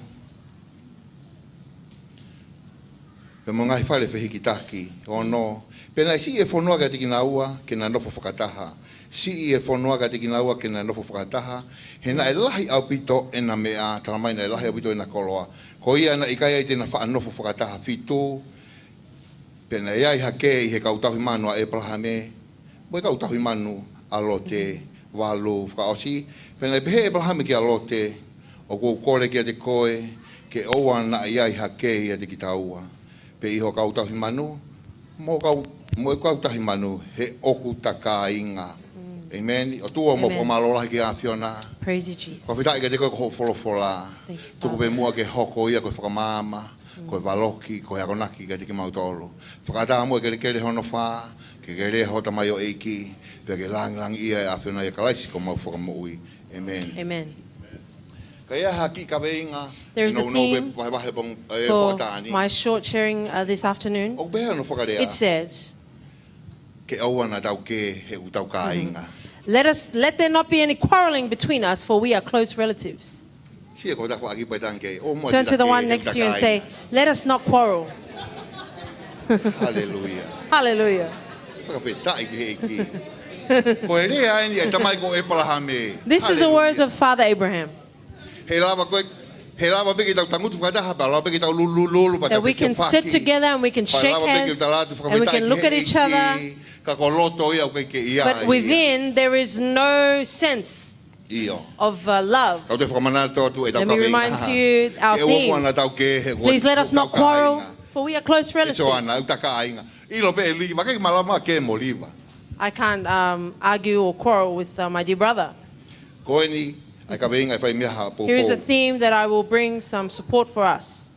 pea mo e ngaahi fale fehikitaki. Ono. Pea naʻe siʻi e fonua kiate kinaua ke na nofo fakataha. Siʻi e fonua kiate kinaua ke na nofo fakataha. He naʻe lahi ʻaupito ʻena meʻa, talamai naʻe lahi ʻaupito ʻena koloa. Ko ia naʻe ʻikai ai te na faʻa nofo fakataha. Fitu. Pea naʻe ʻi ai hake ʻi he kau tauhi manu ʻa ʻĒpalahame mo e kau tauhi manu ʻa Lote. Valu. Fakaʻosi. Pea naʻe pehē ʻe ʻĒpalahame kia Lote, ʻOku ou kole kiate koe, ke ʻoua naʻa ʻi ai hake ʻiate kitaua, pe ʻi ho kau tauhi manu, mo kau, mo e kau tauhi manu, he ʻoku ta kāinga. ʻĒmeni. ʻOtua, mau fakamālō lahi ki he ʻAfiona. Praise you, Jesus. Fakafetaʻi kiate koe ko hoʻo folofola. Thank you, Father. Tuku pē muʻa ke hoko ia ko e fakamaama, ko e valoki, ko e akonaki kiate kimautolu. Fakaʻatā muʻa e kelekele hono fā, ke ke lea ho tamaioʻeiki, pea ke langilangiʻia ʻa e ʻAfiona ʻia Kalaisi ko homau Fakamoʻui. ʻĒmeni. Amen. Ka ʻi ai ha kiʻi kaveinga, There is a theme vahevahe pong-, eh, for hoʻatā ni. My short sharing, uh, this afternoon. ʻOku pehē hono fakalea. It says, Ke ʻoua naʻa tau kē he ʻoku tau kāinga. Let us, let there not be any quarreling between us, for we are close relatives. Siʻi ko ta faki pai tangke. Turn to the one next to you and say, "Let us not quarrel." Haleluia. Hallelujah. Fakafetaʻi ki he ʻEiki. Ko e lea eni ʻa e tamai ko ʻĒpalahame. This is the words of Father Abraham. Haleluia. He lava ko e, he lava pē ke tau tangutu fakataha, pea lava pē ke tau lulululu, pea tau fesiofaki. That we can sit together and we can shake hands and we can look at each other. Pea lava pē ke tau latu fakafetaʻi ki he ʻEiki. Ka ko loto ia ʻoku ʻikai ke ʻi ai ia. But within, there is no sense of, uh, love. ʻIo. Kau toe fakamanatu atu ʻeta kaveinga. Let me remind you our theme. Ke ʻoua naʻa tau kē he ʻoku tau kāinga. Please let us not quarrel, for we are close relatives. Ē Soana, ʻoku ta kāinga. ʻIlo pē ʻe Liva, ʻikai ke malava ke mo Liva. I can't, um, argue or quarrel with, uh, my dear brother. Ko eni, ʻa e kaveinga ʻe fai mei ai ha poupou. Here is a theme that I will bring some support for us.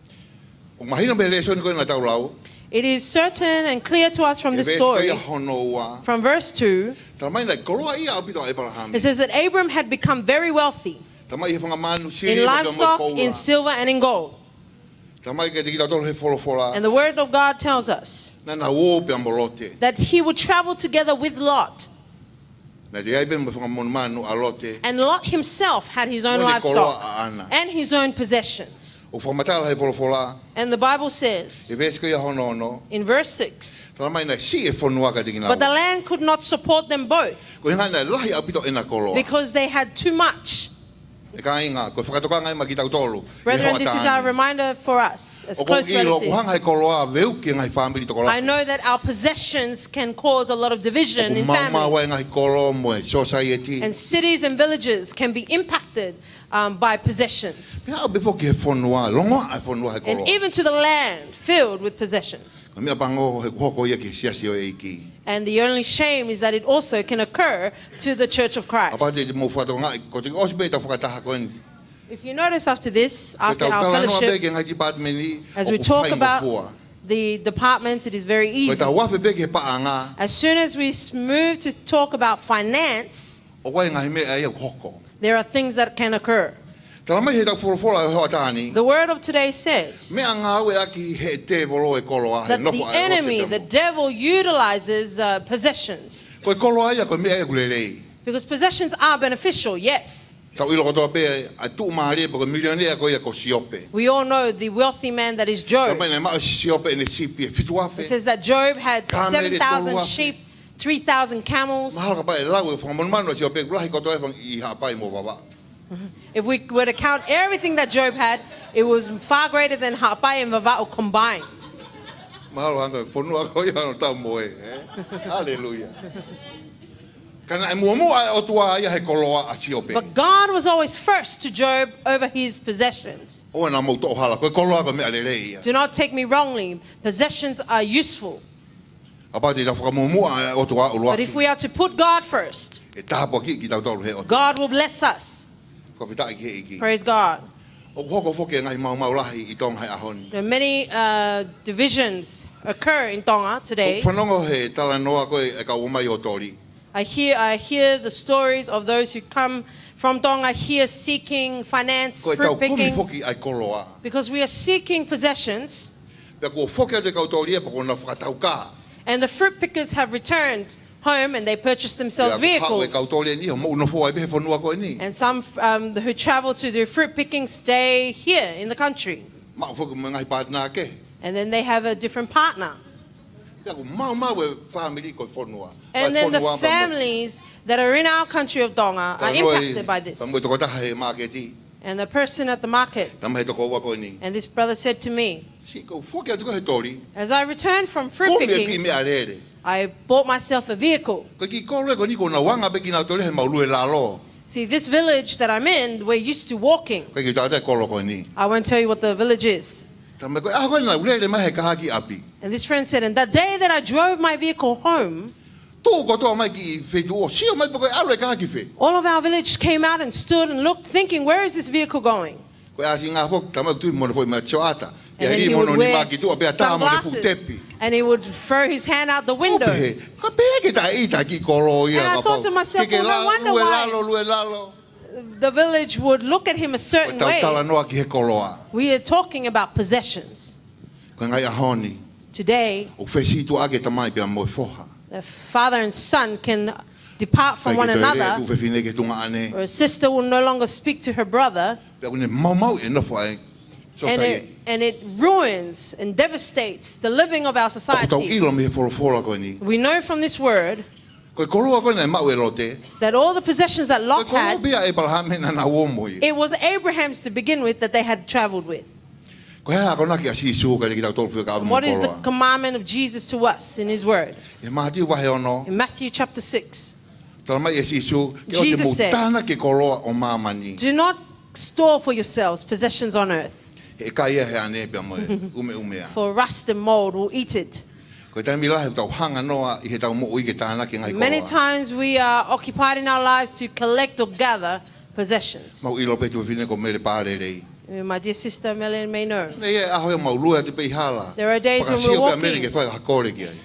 ʻOku mahino mei he lēsoni ko ē naʻa tau lau. It is certain and clear to us from the story, ʻI he veesi ko ia hono ua. From verse two, Talamai naʻe koloaʻia ʻaupito ʻa ʻĒpalahame. It says that Abram had become very wealthy. Talamai ʻi he fanga manu, siliva pea mo e koula. In livestock, in silver, and in gold. Talamai kiate kitautolu he folofola. And the word of God tells us Naʻa nau ō pea mo Lote. That he would travel together with Lot. Naʻe ʻi ai pē mo e fanga monumanu ʻa Lote. And Lot himself had his own livestock and his own possessions. Mo e koloa ʻaʻana. ʻOku fakamatala he folofola. And the Bible says, ʻI he veesi ko ia hono ono. In verse six, Talamai naʻe siʻi e fonua kiate kinaua. But the land could not support them both. Koeʻuhi naʻe lahi ʻaupito ʻena koloa. Because they had too much. ʻE kāinga, ko e fakatokanga ia maʻa kitautolu ʻi he hoʻatā ni. Brethren, this is our reminder for us as close relatives. ʻOku ou ʻilo ʻoku hanga he koloa ʻo veuki e ngaahi fāmili tokolahi. I know that our possessions can cause a lot of division in families. ʻOku maumau ai e ngaahi kolo mo e society. And cities and villages can be impacted, um, by possessions. Pea aʻu pē foki ki he fonua, longoaʻa e fonua he koloa. And even to the land filled with possessions. Ko e meʻa pango he ʻoku hoko ia ki he siasi ʻo e ʻEiki. And the only shame is that it also can occur to the Church of Christ. Kapau te mou fakatokangaʻi, ko e ʻosi pē ʻetau fakataha ko eni. If you notice after this, after our fellowship, Ko ʻetau talanoa pē ki he ngaahi department ni, ʻoku faingofua. As we talk about the departments, it is very easy. Ko ʻetau afe pē ki he paʻanga. As soon as we s-, move to talk about finance, ʻOku ʻi ai e ngaahi meʻa ia ʻoku hoko. There are things that can occur. Talamai heʻetau folofola ʻo e hoʻatā ni. The word of today says Meʻangāueʻaki he tēvolo e koloa he nofo ʻa e Lote pea mo. That the enemy, the devil, utilizes, uh, possessions. Ko e koloa ia, ko e meʻa ia ʻoku lelei. Because possessions are beneficial, yes. Tau ʻilo kotoa pē ʻa e tuʻumālie pe ko e milionea ko ia ko Siope. We all know the wealthy man that is Job. Talamai naʻe maʻu ʻe Siope ʻene sipi ʻe fitu afe. It says that Job had seven thousand sheep, three thousand camels. Kāmeli ʻe tolu afe. Mahalo kapau ʻe lau e fanga monumanu ʻa Siope, ʻoku lahi kotoa ʻi Haʻapai mo Vavaʻu. If we were to count everything that Job had, it was far greater than Haʻapai and Vavaʻu combined. Mahalo hangē ko e fonua ko ia ʻoku tau mo e, eh? Haleluia. Ka naʻe muʻomuʻa e ʻOtua ia he koloa ʻa Siope. But God was always first to Job over his possessions. ʻOua naʻa mou toʻo hala, ko e koloa ko e meʻa lelei ia. Do not take me wrongly. Possessions are useful. Kapau te tau fakamuʻomuʻa e ʻOtua ʻuluaki. But if we are to put God first, ʻE tāpuakiʻi kitautolu he ʻOtua. God will bless us. Fakafetaʻi ki he ʻEiki. Praise God. ʻOku hoko foki e ngaahi maumau lahi ʻi Tonga he ʻaho ni. There are many, uh, divisions occur in Tonga today. ʻOku fanongo he talanoa ko ē ʻa e kau ō mai ʻo Toli. I hear, I hear the stories of those who come from Tonga here seeking finance, fruit picking. Ko e tau kumi foki ʻa e koloa. Because we are seeking possessions. Pea kuo foki atu e kau toli ia pea kuo nau fakatauka. And the fruit pickers have returned home and they purchased themselves vehicles. Pea kuo haʻu e kau toli ni ʻo mou nofo ai pē he fonua ko eni. And some um, who travel to do fruit picking stay here in the country. Maʻu foki mo e ngaahi partner kehe. And then they have a different partner. Pea kuo maumau e fāmili ko e fonua. And then the families that are in our country of Tonga are impacted by this. Pea mo e tokotaha he māketi. And the person at the market. Talamai he tokoua ko eni. And this brother said to me, Siʻi ʻeku foki atu ko ē he toli. As I returned from fruit picking, kumi e kiʻi meʻalele. I bought myself a vehicle. Ko e kiʻi kolo ko eni kuo nau anga pē kinautolu he mau lue lalo. See, this village that I'm in, we're used to walking. Ko e kiʻi tata e kolo ko eni. I won't tell you what the village is. Talamai ko e ʻaho ko ē naʻa ku lele mai he kahaʻaki ʻapi. And this friend said, and that day that I drove my vehicle home, tuʻu kotoa mai ki feituʻu ʻo sio mai pe ko e ʻalu e kahaʻaki ki fē. All of our village came out and stood and looked, thinking, where is this vehicle going? Ko e ʻāsili foki, talamai ʻoku tui mo hono foʻi mata sioʻata. And then he would wear sunglasses, and he would throw his hand out the window. Pehē, ka pehē ke taʻeʻita kiʻi kolo ia. And I thought to myself, well, no wonder why. Ke ke la-, lue lalo, lue lalo. The village would look at him a certain way. Ko e tau talanoa ki he koloa. We are talking about possessions. Ko e ngaahi ʻaho ni. Today, ʻoku fesītuʻaʻaki e tamai pea mo e foha. The father and son can depart from one another. ʻIkai ke toe lele e tuofefine ki he tuongaʻane. Or a sister will no longer speak to her brother. Pea ʻoku ne maumau e nofo ʻa e society. And it, and it ruins and devastates the living of our society. ʻOku tau ʻilo mei he folofola ko eni. We know from this word, ko e koloa ko ē naʻe maʻu ʻe Lote, that all the possessions that Lot had, ko e koloa pē ia ʻa ʻĒpalahame naʻa nau ō mo ia. It was Abraham's to begin with that they had traveled with. Ko e hā e akonaki ʻa Sīsū kiate kitautolu fekauʻaki mo e koloa? And what is the commandment of Jesus to us in his word? ʻI he Mātiu vahe ono. In Matthew chapter six, talamai ʻe Sīsū, ke ʻoua te mou tānaki e koloa ʻo māmani. Jesus said, do not store for yourselves possessions on earth. He ʻe kai ia ʻe he ane pea mo e ʻumeʻumea. For rust and mold will eat it. Ko e taimi lahi ʻoku tau hanga noa ʻi heʻetau moʻui ke tānaki e ngaahi koloa. Many times we are occupied in our lives to collect or gather possessions. Mou ʻilo pē tuofefine ko Mele Pālelei. Uh, my dear sister Mele may know. Naʻe ʻi ai e ʻaho ia ʻoku mau lue atu pē ʻi hala. There are days when we're walking. Fakasio pē ʻa Mele ke fai ha kole ki ai.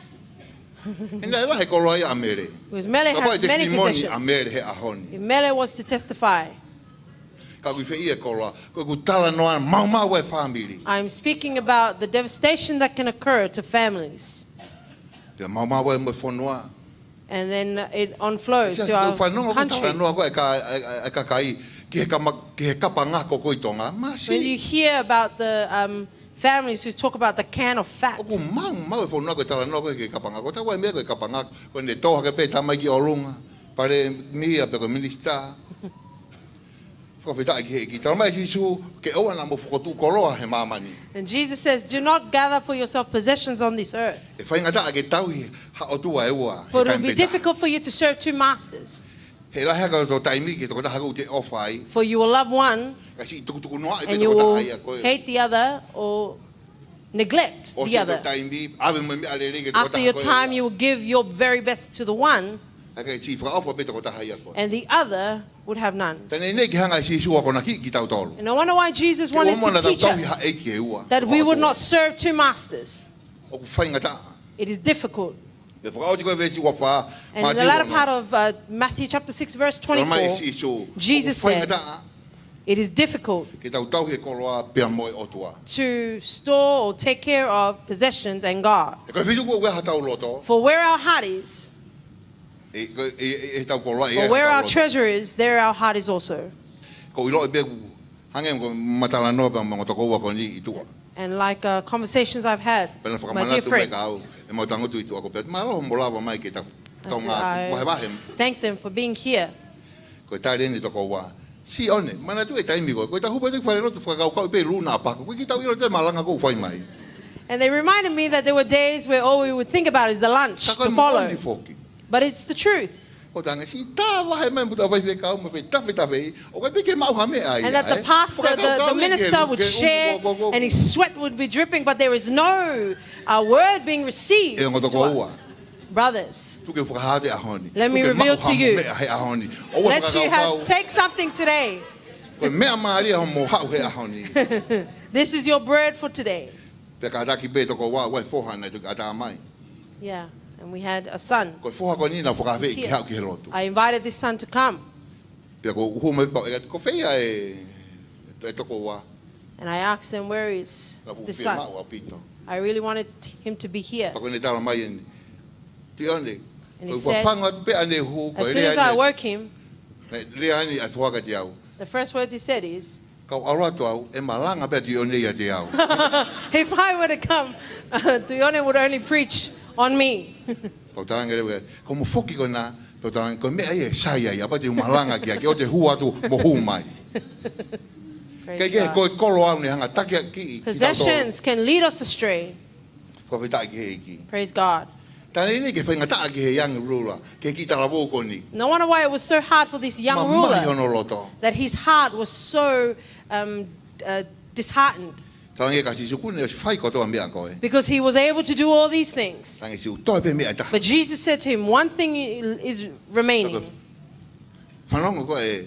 He naʻe lahi e koloa ia ʻa Mele. Because Mele had many possessions. Kapau ʻe testimony ʻa Mele he ʻaho ni. If Mele was to testify, ka ʻoku ʻi fē ia e koloa? Ko ʻeku talanoa maumau e fāmili. I'm speaking about the devastation that can occur to families. Pea maumau ai mo e fonua. And then it on flows to our country. Siasi, ʻoku fanongo ko e talanoa ko ē ʻa e ka-, ʻa e, ʻa e kakai ki he kama-, ki he kapa ngako ko ē ʻi Tonga. Masiʻi. When you hear about the, um, families who talk about the can of fat. ʻOku maumau e fonua ko e talanoa ko ē ki he kapa ngako. Tau ai meʻa ko e kapa ngako. Ko ʻene tō hake pē tamai ki ʻolunga. Palēmia pe ko e minisitā. Fakafetaʻi ki he ʻEiki. Talamai ʻe Sīsū, ke ʻoua naʻa mou fokotuʻu koloa he māmani. And Jesus says, do not gather for yourself possessions on this earth. ʻE faingataʻa ke tauhi ha ʻotua ʻe ua he taimi pē taha. For it will be difficult for you to serve two masters. He lahi hake hoto taimi ki he tokotaha ʻoku te ʻofa ai. For you will love one, ka siʻi tukutuku noa ai pē tokotaha ia ko ē. And you will hate the other or neglect the other. ʻOsi hoto taimi, ʻave mo e meʻalele ki he tokotaha ko ē. After your time, you will give your very best to the one, ka ke siʻi fakaʻofa pē tokotaha ia ko ē. And the other would have none. Taimi ʻeni ke hanga ʻe Sīsū ʻo akonakiʻi kitautolu. And I wonder why Jesus wanted to teach us that we would not serve two masters. Ke ʻoua naʻa tau tauhi ha ʻeiki ʻe ua. ʻOku faingataʻa. It is difficult. Pea fakaʻosi ko e veesi ua fā, Mātiu ono. And in the latter part of, uh, Matthew chapter six, verse twenty-four, talamai ʻe Sīsū, Jesus said, ʻoku faingataʻa, it is difficult, ke tau tauhi e koloa pea mo e ʻOtua, to store or take care of possessions and God. He ko e feituʻu ko ē ʻoku ʻi ai hotau loto. For where our heart is, ʻe, ʻe, ʻe, ʻe hotau koloa, ʻe hotau loto. For where our treasure is, there our heart is also. ʻOku ou ʻiloʻi pē ʻoku hangē ko ʻema talanoa pea mo e tokoua ko eni ʻi tuʻa. And like, uh, conversations I've had, my dear friends. Pea naʻe fakamanatu mai kiate au ʻemau tangutu ʻi tuʻa ko ē pea mālō hoʻomou lava mai ke tau, tau ngāueʻaki. I said, I thank them for being here. Ko e tali eni e tokoua. Sione, manatuʻi e taimi ko ē, ko ʻetau hū pē ʻi he falelotu fakakaukauʻi pē luna ʻapako. ʻOku ʻikai ke tau ʻilo te malanga ʻoku fai mai. And they reminded me that there were days where all we would think about is the lunch to follow. Ka ko e moʻoni foki. But it's the truth. ʻO tangi siʻi tā vahe mai mo ʻetau faifekau mo e fetafetafe. ʻOku ʻikai pē ke maʻu ha meʻa ia, ē? And that the pastor, the, the minister would share, and his sweat would be dripping, but there is no, uh, word being received to us. ʻE ongo tokoua. Brothers, tuku ke u fakahā atu he ʻaho ni. Let me reveal to you. Tuku ke maʻu haʻamo meʻa he ʻaho ni. ʻOua fakakaukau. Let you have, take something today. Ko e meʻa mālie hoʻomo haʻu he ʻaho ni. This is your bread for today. Pea kātaki pē tokoua, ʻoku ʻi ai e foha naʻe toki ʻatā mai. Yeah, and we had a son. Ko e foha ko eni naʻa ku fakaafeʻi ke haʻu ki he lotu. I invited this son to come. Pea ko u hū mai pē au, ʻe, ko fē ia e, e tokoua? And I asked them, "Where is the son?" Naʻa ku fiemaʻu ʻaupito. I really wanted him to be here. Pea ko ʻene tala mai eni, Tuʻi ʻOne, ko e fanga atu pē ʻene hū, ko e lea eni, as soon as I woke him, naʻe lea eni ʻa e foha kiate au. The first words he said is, Kau ʻalu atu au, ʻe malanga pē ʻa Tuʻi ʻOne ʻiate au. If I were to come, Tuʻi ʻOne would only preach on me. Pea u talaange leva, ko hoʻomo foki ko ena, pea u talaange, ko e meʻa ia ʻe sai ai, ʻa pē te u malanga ki ai, ke ʻoua te u hū atu mo hū mai. Praise God. Kae kehe, ko e koloa ʻoku ne hanga ʻo takiakiʻi kitautolu. Possessions can lead us astray. Fakafetaʻi ki he ʻEiki. Praise God. Talange ʻe faingataʻa ki he young ruler, ki he kiʻi talavou ko eni. No wonder why it was so hard for this young ruler, mamahi hono loto, that his heart was so, um, uh, disheartened. Talange kia Sīsū, kuo ne fai kotoa e meʻa ko ē. Because he was able to do all these things. Talange Sīsū, toe pē meʻa ʻe taha. But Jesus said to him, "One thing is remaining." Fanongo ko ē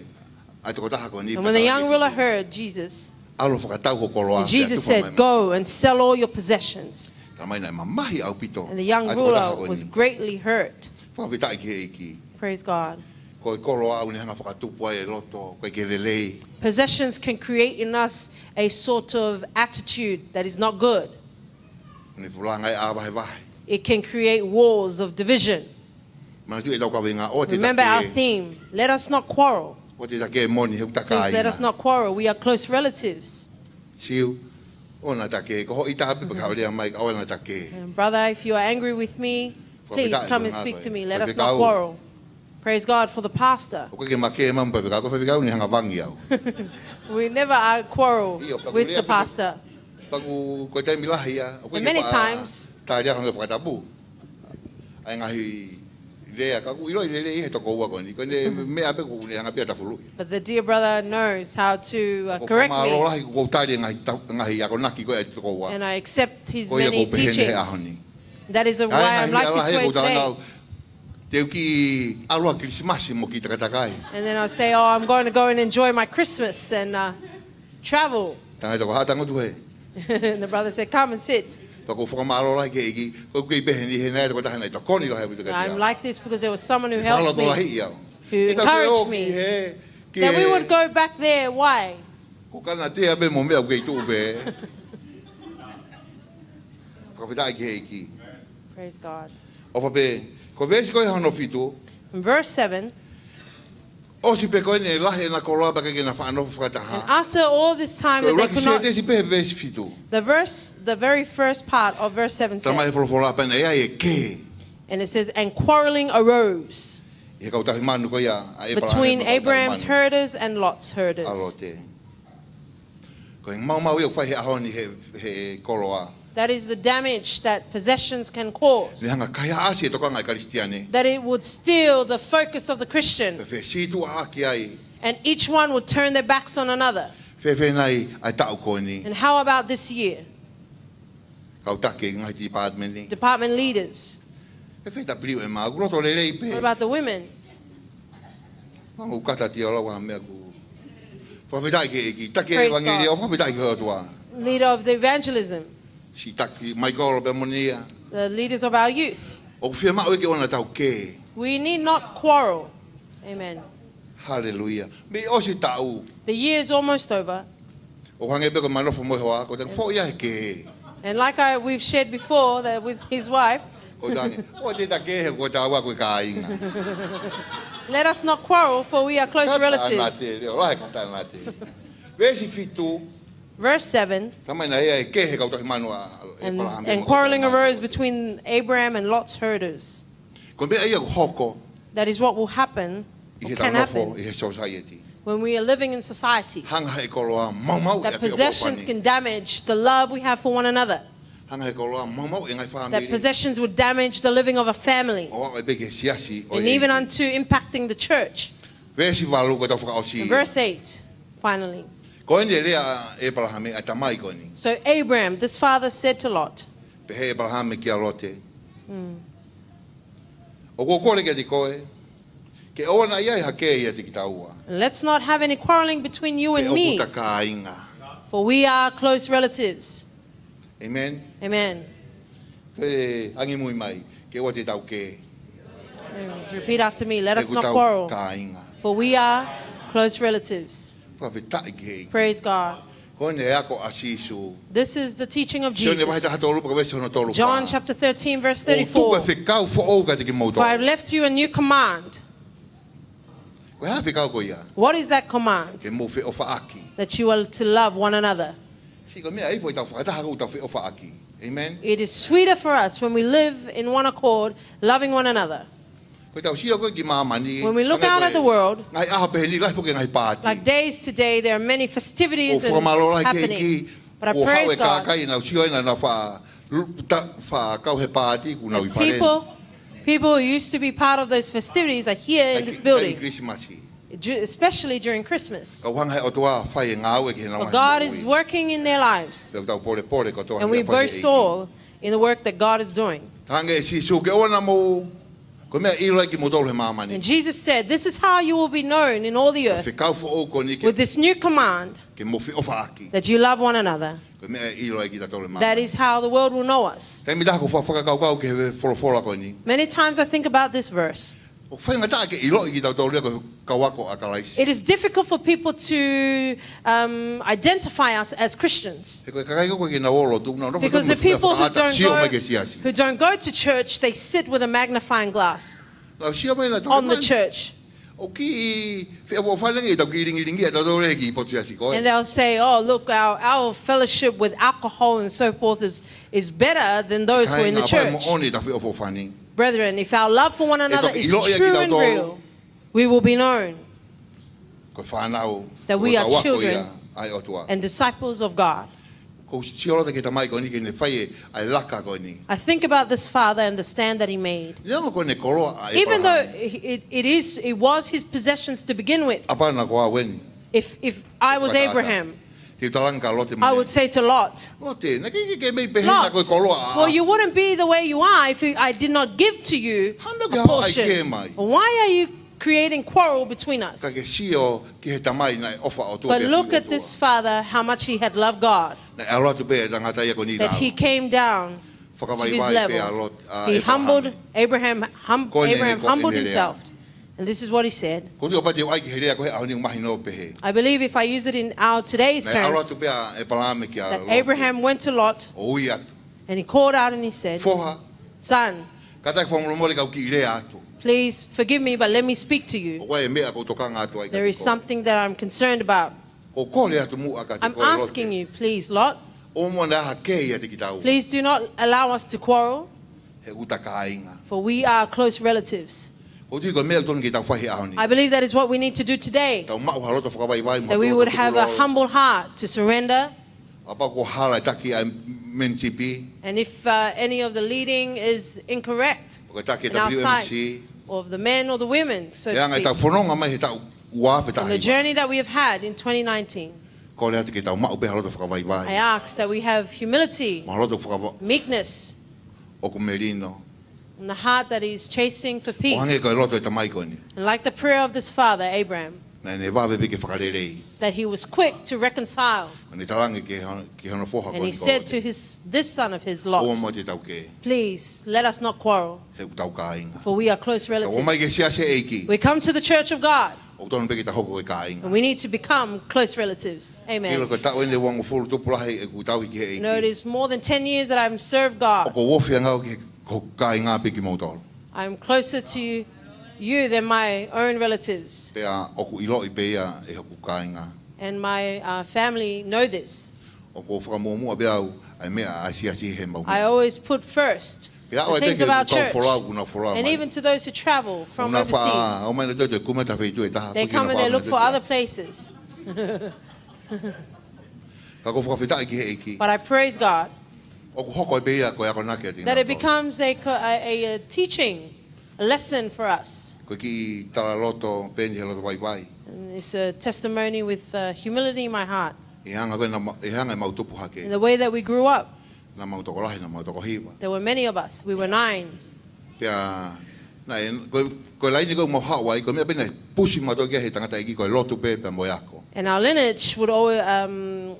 ʻa e tokotaha ko eni. And when the young ruler heard Jesus, ʻalu ʻo fakatau hoʻo koloa, and Jesus said, "Go and sell all your possessions." Talamai naʻe mamahi ʻaupito ʻa e tokotaha ko eni. And the young ruler was greatly hurt. Fakafetaʻi ki he ʻEiki. Praise God. Ko e koloa ʻoku ne hanga ʻo fakatupu ai e loto ʻoku ʻikai ke lelei. Possessions can create in us a sort of attitude that is not good. ʻOku ne fuʻu langa e ʻā vahevahe. It can create wars of division. Manatuʻi ʻetau kaveinga, ʻoua te ta kē. Remember our theme, "Let us not quarrel." ʻOua te ta kē moʻoni, he ʻoku ta kāinga. Please let us not quarrel. We are close relatives. Sīsū, ʻoua naʻa ta kē, ko hoʻo ʻita pē pe ko hoʻo lea mai, ʻoua naʻa ta kē. And brother, if you are angry with me, please come and speak to me. Let us not quarrel. Praise God for the pastor. ʻOku ʻikai ke ma kē mai mo e faifekau, ko e faifekau ʻoku ne hanga ʻo vangi au. We never, uh, quarrel with the pastor. Pea ʻoku, ko e taimi lahi ia, ʻoku ʻikai ke faʻa tali au hangē ko e fakatapu. ʻA e ngaahi lea, ka ʻoku ʻiloʻi lelei ʻe he tokoua ko eni. Ko ʻene meʻa pē ʻoku ne hanga pē ʻo tafuluʻi. But the dear brother knows how to, uh, correct me. Ko e fakamālō lahi ʻoku ou tali e ngaahi ta-, ngaahi akonaki ko ē ʻa e tokoua. And I accept his many teachings. Ko ia ʻoku ou pehē ni he ʻaho ni. That is why I'm like this way today. Te u kiʻi ʻalu ʻo Kilisimasi mo kiʻi takatakai. And then I'll say, "Oh, I'm going to go and enjoy my Christmas and, uh, travel." Talange ʻe he tokoua, "Tangutu hē." And the brother said, "Come and sit." Pea ʻoku ou fakamālō lahi ki he ʻEiki, ʻoku ou kei pehē ni he naʻe ʻi ai e tokotaha naʻe tokoni lahi ʻaupito kiate au. I'm like this because there was someone who helped me, who encouraged me. Fakalotolahiʻi au. Te ta pē ʻoki hē, ki he. That we would go back there. Why? Ko e kanatea pē mo e meʻa ʻoku kei tuʻu pē. Fakafetaʻi ki he ʻEiki. Praise God. ʻOfa pē, ko e veesi ko ē hono fitu. In verse seven, ʻosi pē ko ē ʻene lahi ʻena koloa pea ʻikai ke na faʻa nofo fakataha. And after all this time that they could not, ko e ʻuluaki sētesi pē he veesi fitu. The verse, the very first part of verse seven says, Talamai ʻe he folofola pea naʻe ʻi ai e kē. And it says, "And quarreling arose." ʻI he kau tauhi manu ko ia ʻa ʻĒpalahame mo e kau tauhi manu. Between Abraham's herders and Lot's herders. ʻA Lote. Ko e maumau ia ʻoku fai he ʻaho ni he, he koloa. That is the damage that possessions can cause. Ne hanga ʻo kaihaʻasi e tokanga ʻa e Kalisitiane. That it would steal the focus of the Christian. Pea fesītuʻaʻaki ai. And each one would turn their backs on another. Fēfē nai ʻa e taʻu ko eni? And how about this year? Kau taki e ngaahi department ni. Department leaders. Fēfē ʻa e W M R, ʻoku loto lelei pē. What about the women? Mou kata ʻo lau ʻa e meʻa ʻoku. Fakafetaʻi ki he ʻEiki. Taki e ʻevangeliō, fakafetaʻi ki he ʻOtua. Praise God. Leader of the evangelism. Siʻi taki Michael pea mo ʻeni ia. The leaders of our youth. ʻOku fiemaʻu ia ke ʻoua naʻa tau kē. We need not quarrel. Amen. Haleluia. Mei ʻosi e taʻu. The year is almost over. ʻOku hangē pē ko e manofo mo e hoa, ko e tangi foʻi ia he kē. And like I, we've shared before that with his wife, ko e tangi, ʻoua te ta kē he ko e taua ko e kāinga. Let us not quarrel, for we are close relatives. Kata nate, leo, lahi kata nate. Veesi fitu. Verse seven. Talamai naʻe ʻi ai e kē he kau tauhi manu ʻa ʻĒpalahame mo e kau tauhi manu. And, and quarreling arose between Abraham and Lot's herders. Ko e meʻa ia ʻoku hoko. That is what will happen, or can happen, ʻi heʻetau nofo ʻi he society. When we are living in society. Hanga ʻe he koloa ʻo maumauʻi e ʻapi ʻo e kōpani. That possessions can damage the love we have for one another. Hanga ʻe he koloa ʻo maumauʻi e ngaahi fāmili. That possessions would damage the living of a family. ʻO aʻu pē ki he siasi ʻo e ʻEiki. And even unto impacting the church. Veesi valu ko ʻetau fakaʻosi. And verse eight, finally. Ko eni e lea ʻa ʻĒpalahame, ʻa e tamai ko eni. So Abraham, this father, said to Lot, Pehē ʻe ʻĒpalahame kia Lote. Mm. ʻOku ou kole kiate koe, ke ʻoua naʻa ʻi ai ha kē ʻiate kitaua. Let's not have any quarreling between you and me. He ʻoku ta kāinga. For we are close relatives. Amen. Amen. Ke angi mui mai, ke ʻoua te tau kē. Repeat after me. Let us not quarrel. He ʻoku tau kāinga. For we are Close relatives. Fakafetaʻi ki he ʻEiki. Praise God. Ko ʻene ako ʻa Sīsū. This is the teaching of Sione vahe Jesus. taha tolu pea ko e veesi hono tolu fā. John chapter thirteen, verse ʻOku ou tuku e thirty-four. Fekau foʻou kiate kimoutolu. For I have left you a new command. Ko e hā e fekau ko ia? What is that command? Ke mou feʻofaʻaki. That you are to love one another. Sio ko e meʻa ʻoku tau fakataha ko ʻetau feʻofaʻaki. Amen. It is sweeter for us when we live in one accord, loving one another. Ko ʻetau sio ko ē ki māmani. When we look out at the world, Ngaahi ʻaho pehē ni lahi foki e ngaahi pāti. Like days today, there are many festivities ʻOku ou fakamālō lahi ki he ʻEiki. happening. But I ʻOku ou haʻu praise e God. Kakai naʻa nau sio ʻena naʻa nau fa, lu, ta, fa kau he pāti kuo nau ʻi fale. People, people who used to be part of those festivities are here in this building, Christmas. Ju- especially during Christmas. Ka ʻoku hanga he ʻOtua ʻo fai e ngāue ki heʻenau But God is working in their lives. Pea ʻoku tau polepole kotoa And ki we he fai e boast ʻEiki. All in the work that God is doing. Talaange ʻe Sīsū ke ʻoua naʻa mou, ko e meʻa ʻe ʻilo ai kimoutolu he māmani. And Jesus said, "This is how you will be known in all the Ko e earth fekau foʻou ko eni ke, with this new command ke mou feʻofaʻaki. That you love one another." Ko e meʻa ʻe ʻilo ai kitautolu he māmani. That is how the world will know us. Taimi lahi ʻoku ou fakakaukau ki he folofola ko eni. Many times I think about this verse. ʻOku faingataʻa ke ʻiloʻi kitautolu ia ko e kau ako ʻa Kalaisi. It is difficult for people to um, identify us as Christians. He ko e kakai ko ē ʻoku ʻikai ke nau ō lotu, nau nofo Because the ʻi muʻa people who fakaʻata, don't sio mai go, ki he siasi. Who don't go to church, they sit with a magnifying glass Nau sio mai naʻa tau on the mai. Church. ʻOku kiʻi feʻofoʻofani ange ʻetau kiʻi lingilingi ʻa tautolu ʻi he kiʻi potu siasi ko ē. And they'll say, "Oh, look, our, our fellowship with alcohol and so forth is, is better than those who are in the church." Kāinga, ʻoku moʻoni ʻetau feʻofoʻofani. Brethren, if our love for one another is true and real, we will be known Ko e fānau, that we are ko e kau ako children ia ʻa e ʻOtua. And disciples of God. ʻOku ou sio ʻaupito ki he tamai ko eni ke ne fai e, ʻa e laka ko eni. I think about this father and the stand that he made. Neongo ko ʻene koloa ʻa ʻĒpalahame. Even though it, it is, it was his possessions to begin with, ʻApā naʻa ko au eni. If, if I was Abraham, Te u talaange kia Lote mo e. I would say to Lot, Lote, naʻe ʻikai ke, ke mei pehē naʻa ko e koloa ʻaʻaku. Well, you wouldn't be the way you are if you, I did not give to you a portion. Why are you creating quarrel between us? Ka ke sio ki he tamai naʻe ʻofa ʻOtua. But look at this father, how much he had loved God. Naʻe ʻalu atu pē ʻa e tangata ia ko eni. That he came down to his level. He humbled Abraham, hum, Abraham humbled himself. And this is what he said. Ko ʻeku ʻai ki he lea ko ē ʻaho ni ʻoku mahino pehē. I believe if I use it in our today's terms, Naʻe ʻalu atu pē ʻa ʻĒpalahame kia Lote. That Abraham went to Lot ʻO ui atu. And he called out and he said, Foha. Son, Kātaki fakamolemole kau kiʻi lea atu. Please forgive me, but let me speak to you. ʻOku ʻi ai e meʻa ʻoku ou tokanga atu ai kiate koe. There is something that I'm concerned about. ʻOku ou kole atu muʻa kiate koe Lote. I'm asking you, please, Lot. ʻOua naʻa ke ʻiate kitaua. Please do not allow us to quarrel. He ʻoku ta kāinga. For we are close relatives. ʻOku ou tui ko e meʻa ʻoku totonu ke tau fai he ʻaho ni. I believe that is what we need to do today. Tau maʻu ha loto fakavaivai mo ha loto kuo lolo. That we would have a humble heart to surrender. Kapau ʻoku hala e taki ʻa e membership. And if uh, any of the leading is incorrect in our sight, or of the men or the women, so to speak, ʻI he anga ʻetau fononga mai he taʻu ua afe taha hiva. In the journey that we have had in twenty nineteen, Kole atu ke tau maʻu pē ha loto fakavaivai. I ask that we have humility, Mo ha loto fakava- meekness, ʻOku melino. And the heart that is chasing for peace. ʻO hangē ko e loto ʻo e tamai ko eni. And like the prayer of this father, Abraham, Naʻa ne vave pē ke fakalelei. That he was quick to reconcile. Naʻa ne talaange ki hono, ki hono foha ko eni ko Lote. And he said to his, this son of his, Lot, ʻOua muʻa te tau kē. Please, let us not quarrel. He ʻoku tau kāinga. For we are close relatives. Tau ō mai ki he siasi ʻo e ʻEiki. We come to the church of God. ʻOku totonu pē ke tau hoko ko e kāinga. And we need to become close relatives. Amen. Kilo ko e taʻu eni ʻe uangofulu tupu lahi ʻeku tauhi ki he ʻEiki. You know, it is more than ten years that I've served God. ʻOku ou ofi ange au ki he, ko e kāinga pē kimoutolu. I'm closer to you than my own relatives. Pea ʻoku ʻiloʻi pē ia ʻe hoku kāinga. And my uh, family know this. ʻOku ou fakamuʻomuʻa pē au ʻa e meʻa ʻa e siasi heʻemau meʻa. I always put first the things of our church. Pea ʻoua te ke kau folau, kuo nau folau mai. And even to those who travel from overseas, ʻOku nau faʻa ō mai nautolu ʻo kumi atu ha feituʻu ʻe taha. They come and they look for other places. Ka ʻoku ou fakafetaʻi ki he ʻEiki. But I praise God. ʻOku hoko ai pē ia ko e akonaki ʻiate kinautolu. That it becomes a, co- a, a, a teaching, a lesson for us. Ko e kiʻi talaloto pē eni he loto vaivai. And it's a testimony with uh, humility in my heart. ʻI he anga ko ē naʻa ma-, ʻi he anga ʻemau tupu hake. In the way that we grew up, Naʻa mau tokolahi, naʻa mau toko hiva. There were many of us. We were nine. Pea, naʻe, ko, ko e laine ko ē ʻoku mau haʻu ai, ko e meʻa pē naʻe push mautolu ki ai ʻe he tangataʻeiki ko e lotu pē, pea mo e ako. And our lineage would always, um,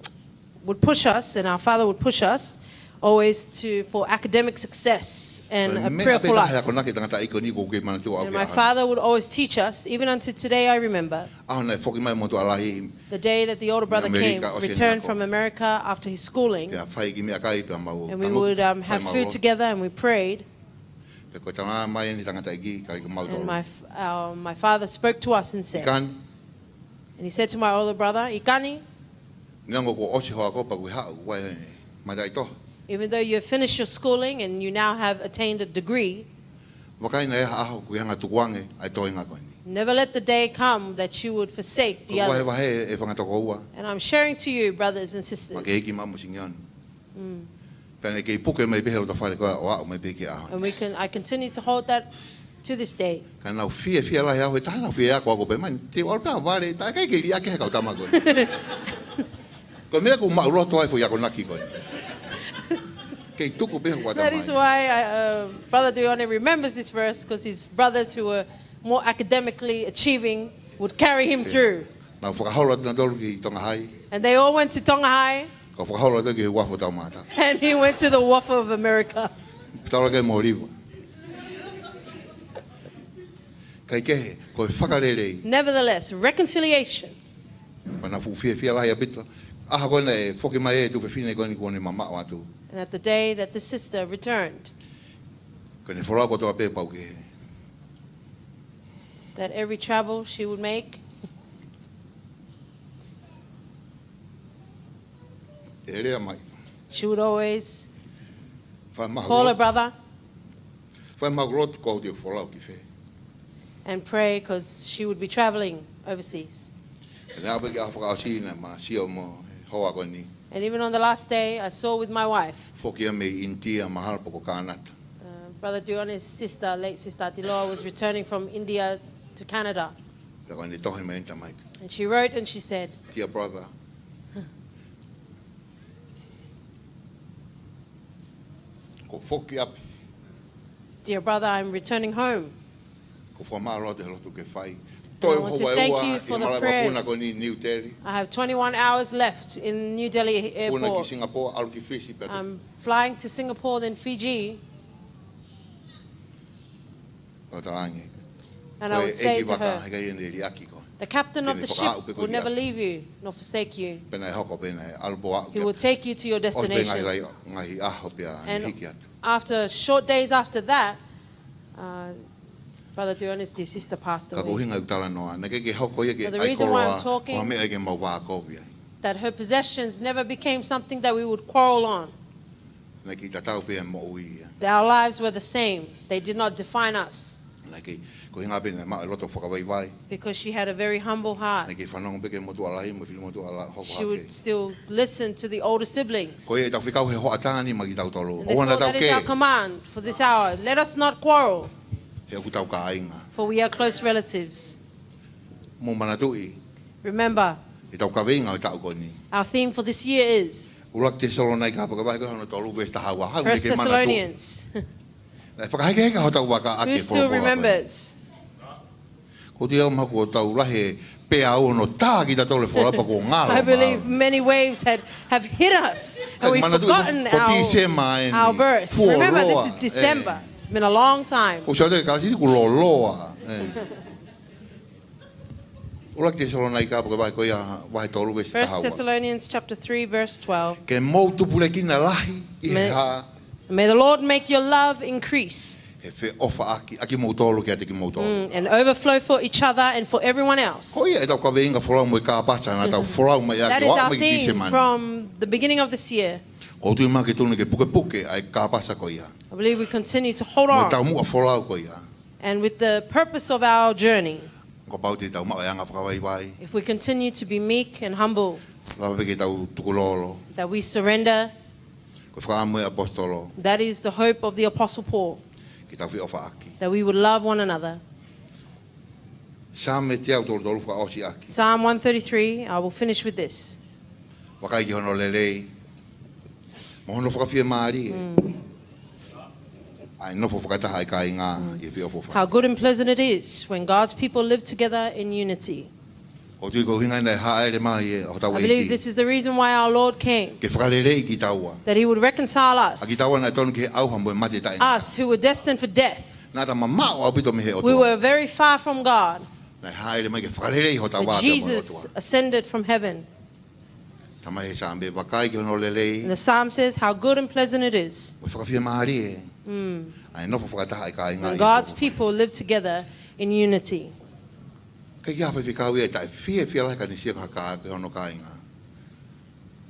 would push us, and our father would push us always to, for academic success and a prayerful life. Ko e meʻa pē taha ʻa e akonaki ʻa e tangataʻeiki ko eni ʻoku ou kei manatua ʻo aʻu ki he ʻaho ni. And my father would always teach us, even unto today I remember, ʻaho naʻe foki mai e motuʻa lahi mei ʻAmelika ʻo sio ki he hako. The day that the older brother came, returned from America after his schooling, pea fai e kiʻi meʻakai pea mau tangutu, fai mau lotu. And we would, um, have food together and we prayed. Pea ko e talanoa mai eni ʻa e tangataʻeiki kiate kimautolu. And my f-, uh, my father spoke to us and said, ʻIkani. And he said to my older brother, ʻIkani, neongo kuo ʻosi ho ako pea kuo ke haʻu, ʻoku ke mataʻitohi. Even though you have finished your schooling and you now have attained a degree, vakai naʻa ʻi ai ha ʻaho ʻoku ke hanga ʻo tukuange ʻa e toenga ko eni. Never let the day come that you would forsake the others. ʻOku ou vahevahe ʻe fanga tokoua. And I'm sharing to you, brothers and sisters. Maʻa Keiki mo Singioni. Mm. Pea naʻe kei puke mai pē he loto fale ko ē ʻo aʻu mai pē ki he ʻaho ni. And we can, I continue to hold that to this day. Ka naʻa nau fiefia lahi au he taha naʻa nau fie ako, ako pē mai, te u ʻalu pē ʻo vale, taʻe ʻikai ke liʻaki ʻe he kau tama ko ē. Ko e meʻa ʻoku ou maʻuloto ai e foʻi akonaki ko eni. Kei tuku pē hoku ʻatamai. That is why I, uh, Brother Duane remembers this verse, 'cause his brothers who were more academically achieving would carry him through. Naʻa nau fakaholo atu nautolu ki Tonga High. And they all went to Tonga High. Ka u fakaholo atu ki he uafu ʻo Taumata. And he went to the Wharf of America. Tau laka mo Oliva. Kae kehe, ko e fakalelei. Nevertheless, reconciliation. Pea naʻa nau fuʻu fiefia lahi ʻaupito. ʻAho ko ē naʻe foki mai ai e tuofefine ko eni kuo ne mamaʻo atu. And at the day that the sister returned, ko ʻene folau kotoa pē pau ke that every travel she would make, ʻe lea mai. She would always call her brother. Fai maʻu lotu, fai maʻu lotu ko au te u folau ki fē. And pray, 'cause she would be traveling overseas. Pea naʻe aʻu pē ki he ʻaho fakaʻosi naʻa ma sio mo e hoa ko eni. And even on the last day, I saw with my wife. Foki ia mei ʻInitia mahalo pe ko Kānata. Uh, Brother Duane's sister, late Sister Atiloa, was returning from India to Canada. Pea ko ʻene tohi mai eni, tamaiki. And she wrote and she said, Dear brother, kuo u foki ki ʻapi. Dear brother, I'm returning home. ʻOku ou fakamālō atu he lotu kuo ke fai. Toe ua ua ʻi he malanga vapuna ko eni ʻi New Delhi. I want to thank you for the prayers. I have twenty-one hours left in New Delhi Airport. Vapuna ki Singapore, ʻalu ki Fisi pea. I'm flying to Singapore, then Fiji. ʻO talaange. And I would say to her, ko e ʻEiki vaka, heʻikai ʻene liʻaki koe. The captain of the ship will never leave you nor forsake you. Te ne fakaʻau pē koe ki ʻapi. Pea naʻe hoko pē naʻe ʻalu pē ʻo aʻu ki ʻapi. He will take you to your destination. ʻOsi pē ngaahi lai-, ngaahi ʻaho pea ne hiki atu. And after, short days after that, uh, Brother Duane's dear sister passed away. Ka ko e ʻuhinga ʻeku talanoa, naʻe ʻikai ke hoko ia ke ʻai koloa, ko ha meʻa ke mau vākovi ai. So the reason why I'm talking, that her possessions never became something that we would quarrel on. Naʻe kiʻi tatau pē ʻa e moʻui ia. That our lives were the same. They did not define us. Naʻe kei, ko e ʻuhinga pē naʻe maʻu e loto fakavaivai. Because she had a very humble heart. Naʻe kei fanongo pē ki he motuʻa lahi mo e fili motuʻa la-, hoko hake. She would still listen to the older siblings. Ko ia ʻetau fekau he hoʻatā ni maʻa kitautolu. And therefore, that is our command for this hour. ʻOua naʻa tau kē. Let us not quarrel. He ʻoku tau kāinga. For we are close relatives. Mou manatuʻi. Remember. ʻEtau kaveinga ʻo e taʻu ko eni. Our theme for this year is ʻUluaki Tesalonaika pea ko e vahe ko hono tolu veesi taha ua. Haʻu ke ke manatu. First Thessalonians. Naʻe fakahekeheka hotau vaka ʻaki e folofola ko eni. Who still remembers? Ko e tui au mahalo kuo tau lahi e peau hono tā kitautolu e folofola pea kuo ngalo. I believe many waves had, have hit us, and we've forgotten our, our verse. Kae manatuʻi, ko Tīsema eni. Remember, this is December. Fuoloa, ē. It's been a long time. Ko e sio atu ki he kalasi ni kuo lōloa, ē. ʻUluaki Tesalonaika pea ko e vahe ko ia, vahe tolu veesi taha ua. First Thessalonians chapter three, verse twelve. Ke mou tupulekina lahi ʻi he hā. May, may the Lord make your love increase. He feʻofaʻaki ʻa kimoutolu kiate kimoutolu. Mm, and overflow for each other and for everyone else. Ko ia ʻetau kaveinga folau mo e kāpasa naʻa tau folau mai ʻaki ʻo aʻu mai ki Tīsema ni. That is our theme from the beginning of this year. ʻOku ou tui mahalo ke tonu ke pukepuke ʻa e kāpasa ko ia. I believe we continue to hold on. Mo e taumuʻa folau ko ia. And with the purpose of our journey, kapau te tau maʻu e anga fakavaivai, if we continue to be meek and humble, lava pē ke tau tukulolo. That we surrender, ko e fakaʻamu ʻa e ʻaposetolo. That is the hope of the Apostle Paul, ke tau feʻofaʻaki. That we would love one another. Saame teau tolu tolu fakaʻosi ʻaki. Psalm one thirty-three, I will finish with this. Vakai ki hono lelei mo hono fakafiemālie. Mm. ʻA e nofo fakataha ʻa e kāinga ʻi he feʻofoʻofani. How good and pleasant it is when God's people live together in unity. ʻOku ou tui ko e ʻuhinga ia naʻe hāʻele mai ʻa hotau ʻEiki. I believe this is the reason why our Lord came, Ke fakaleleiʻi kitaua. That he would reconcile us, ʻA kitaua naʻe tonu ki he ʻauha mo e mate taʻengata. Us who were destined for death. Naʻa ta mamaʻo ʻaupito mei he ʻOtua. We were very far from God. Naʻe hāʻele mai ke fakaleleiʻi hotau vā pea mo e ʻOtua. But Jesus ascended from heaven. Talamai he Saame, vakai ki hono lelei. And the Psalm says, "How good and pleasant it is." Mo e fakafiemālie. Mm. ʻA e nofo fakataha ʻa e kāinga. When God's people live together in unity. ʻIkai ke ʻi ai ha faifekau ia ʻe taʻefiefia lahi ka ne sio ki ha kā-, ki hono kāinga.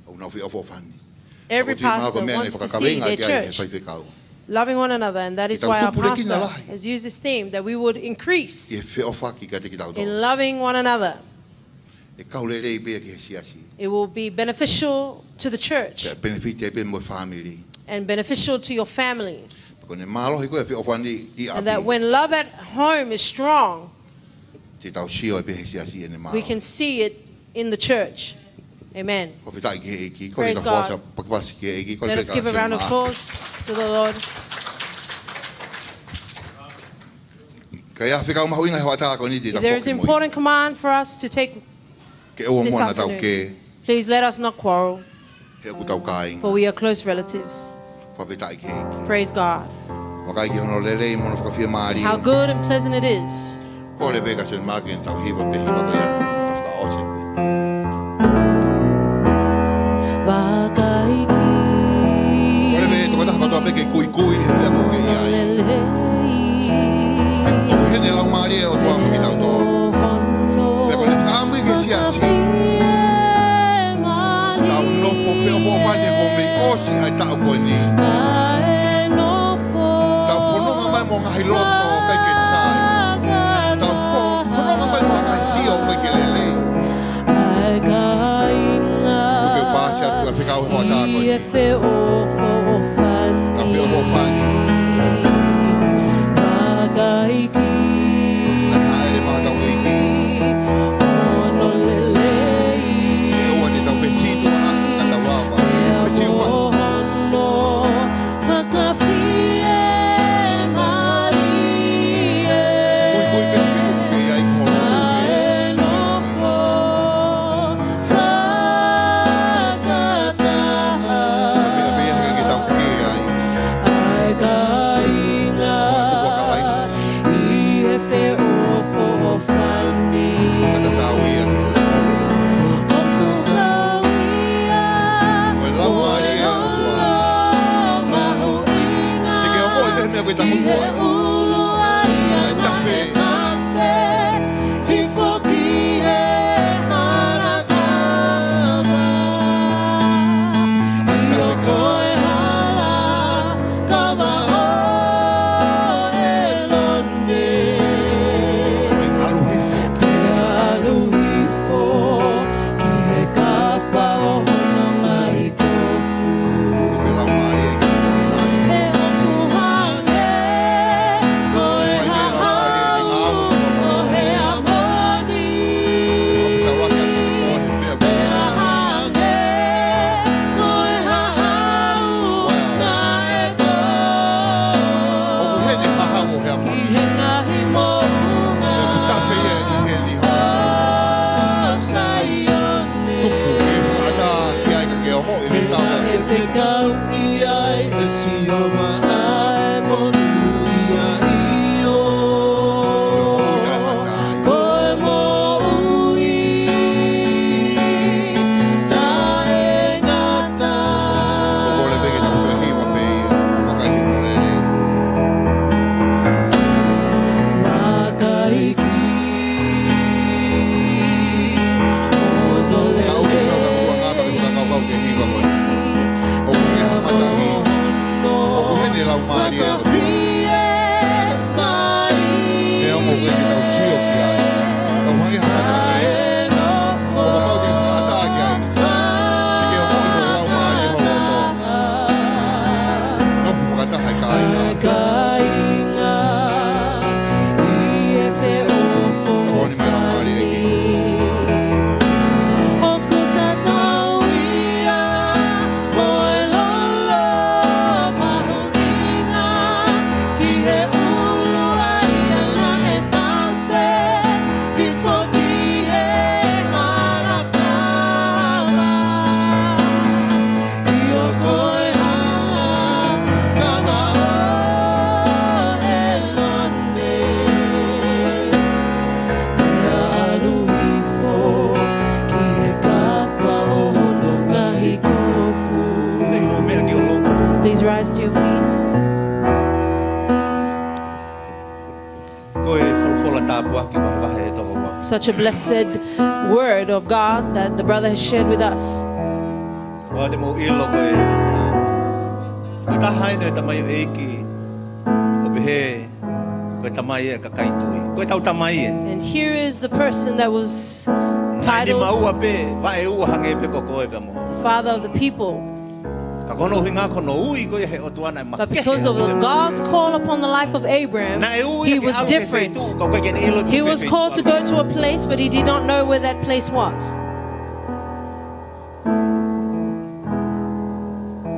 ʻOku nau feʻofoʻofani. Every pastor wants to see their church loving one another, and that is why our pastor has used this theme, that we would increase in loving one another. ʻOku tau tui maʻu ko e meʻa naʻe fakakaveinga ki ai he faifekau. ʻE kau lelei pē ia ki he siasi. It will be beneficial to the church. Pea benefit pē mo e fāmili. And beneficial to your family. Ko ʻene mālohi ko ē ʻa e feʻofoʻofani ʻi ʻapi. And that when love at home is strong, Te tau sio ai pē he siasi ʻene mālohi. We can see it in the church. Amen. Fakafetaʻi ki he ʻEiki. Praise God. Kole ke tau fakapasi ki he ʻEiki. Let us give a round of applause to the Lord. Ka ʻi ai ha fekau mahuʻinga he hoʻatā ko eni te tau foki mo ia. If there is an important command for us to take this afternoon, Ke ʻoua muʻa naʻa tau kē. Please let us not quarrel, He ʻoku tau kāinga. For we are close relatives. Fakafetaʻi ki he ʻEiki. Praise God. Vakai ki hono lelei mo hono fakafiemālie. How good and pleasant it is. Kole pē kia Sione Maʻake ke ne tau hiva pē hiva ko ia. Tau fakaʻosi pē. Vakai ki Kole pē tokotaha kotoa pē ke kuikui he meʻa ʻoku ke ʻi ai. He ʻoku ʻi heni e Laumālie ʻo e ʻOtua maʻa kitautolu. Pea ko ʻene fakaʻamu ia ki he siasi. Tau nofo feʻofoʻofani kuo mei ʻosi ʻa e taʻu ko eni. Tau fononga mai mo e ngaahi loto ʻoku ʻikai ke sai. Tau fo-, fononga mai mo e ngaahi sio ʻoku ʻikai ke lelei. Tuku ke u paasi atu ʻa e fekau he hoʻatā ko eni. Tau feʻofoʻofani. Naʻe hāʻele mai hotau ʻEiki. Ke ʻoua te tau fesitu ʻa e tau ava. Fesitu ʻa Fakafiemālie. Kuikui pē ki he ʻEiki ʻi hono ʻEiki. Nofo fakataha. Pea pea ke tau kē ai. ʻA e kāinga. ʻI he feʻofoʻofani. Fakatatau ia ki he ʻOtua. Ko e Laumālie ʻo e ʻOtua. Te ke ongoʻi pē meʻa ko e takuua. ʻA e tafe. Kava ʻo ʻElone. Pea ʻalu hifo. Pea ʻalu hifo ki he kapa ʻo hono ngaahi kofu. Ko e Laumālie ʻEiki. ʻE ʻoku hangē ko e hahau ʻo Heamoni. Pea hangē ko e hahau naʻe tō. ʻOku heni e hahau ʻo Heamoni. ʻI he ngaahi moʻunga. ʻOku tafe ia ʻi heni. ʻO Saione. Tuku ke fakaʻatā ki ai ka ke ongoʻi. Pea ʻe fekauʻi ai ʻe Sihova ʻa e monūʻia ʻi ʻolunga. Ko e moʻui taʻengata. Kole pē ke tau toe hiva pē ia, vakai ki hono lelei. Ko e folofola tāpuaki vahevahe ʻe toko ua. Such a blessed word of God that the brother has shared with us. ʻOku te mou ʻilo ko e, ko e taha eni e tamaioʻeiki ʻo pehē ko e tamai ʻa e kakai tui. Ko e tau tamai ē. And here is the person that was titled, naʻe nima ua pē, vaʻe ua hangē pē ko koe pea mo au. The father of the people. Ka ko hono ʻuhinga ko hono ui ko ia ʻe he ʻOtua naʻe makehe. But because of the God's call upon the life of Abraham, naʻe ui ia ke ʻalu ki he feituʻu, ka ʻoku ʻikai ke ne ʻilo pe ko e feituʻu ʻalu. He was called to go to a place, but he did not know where that place was.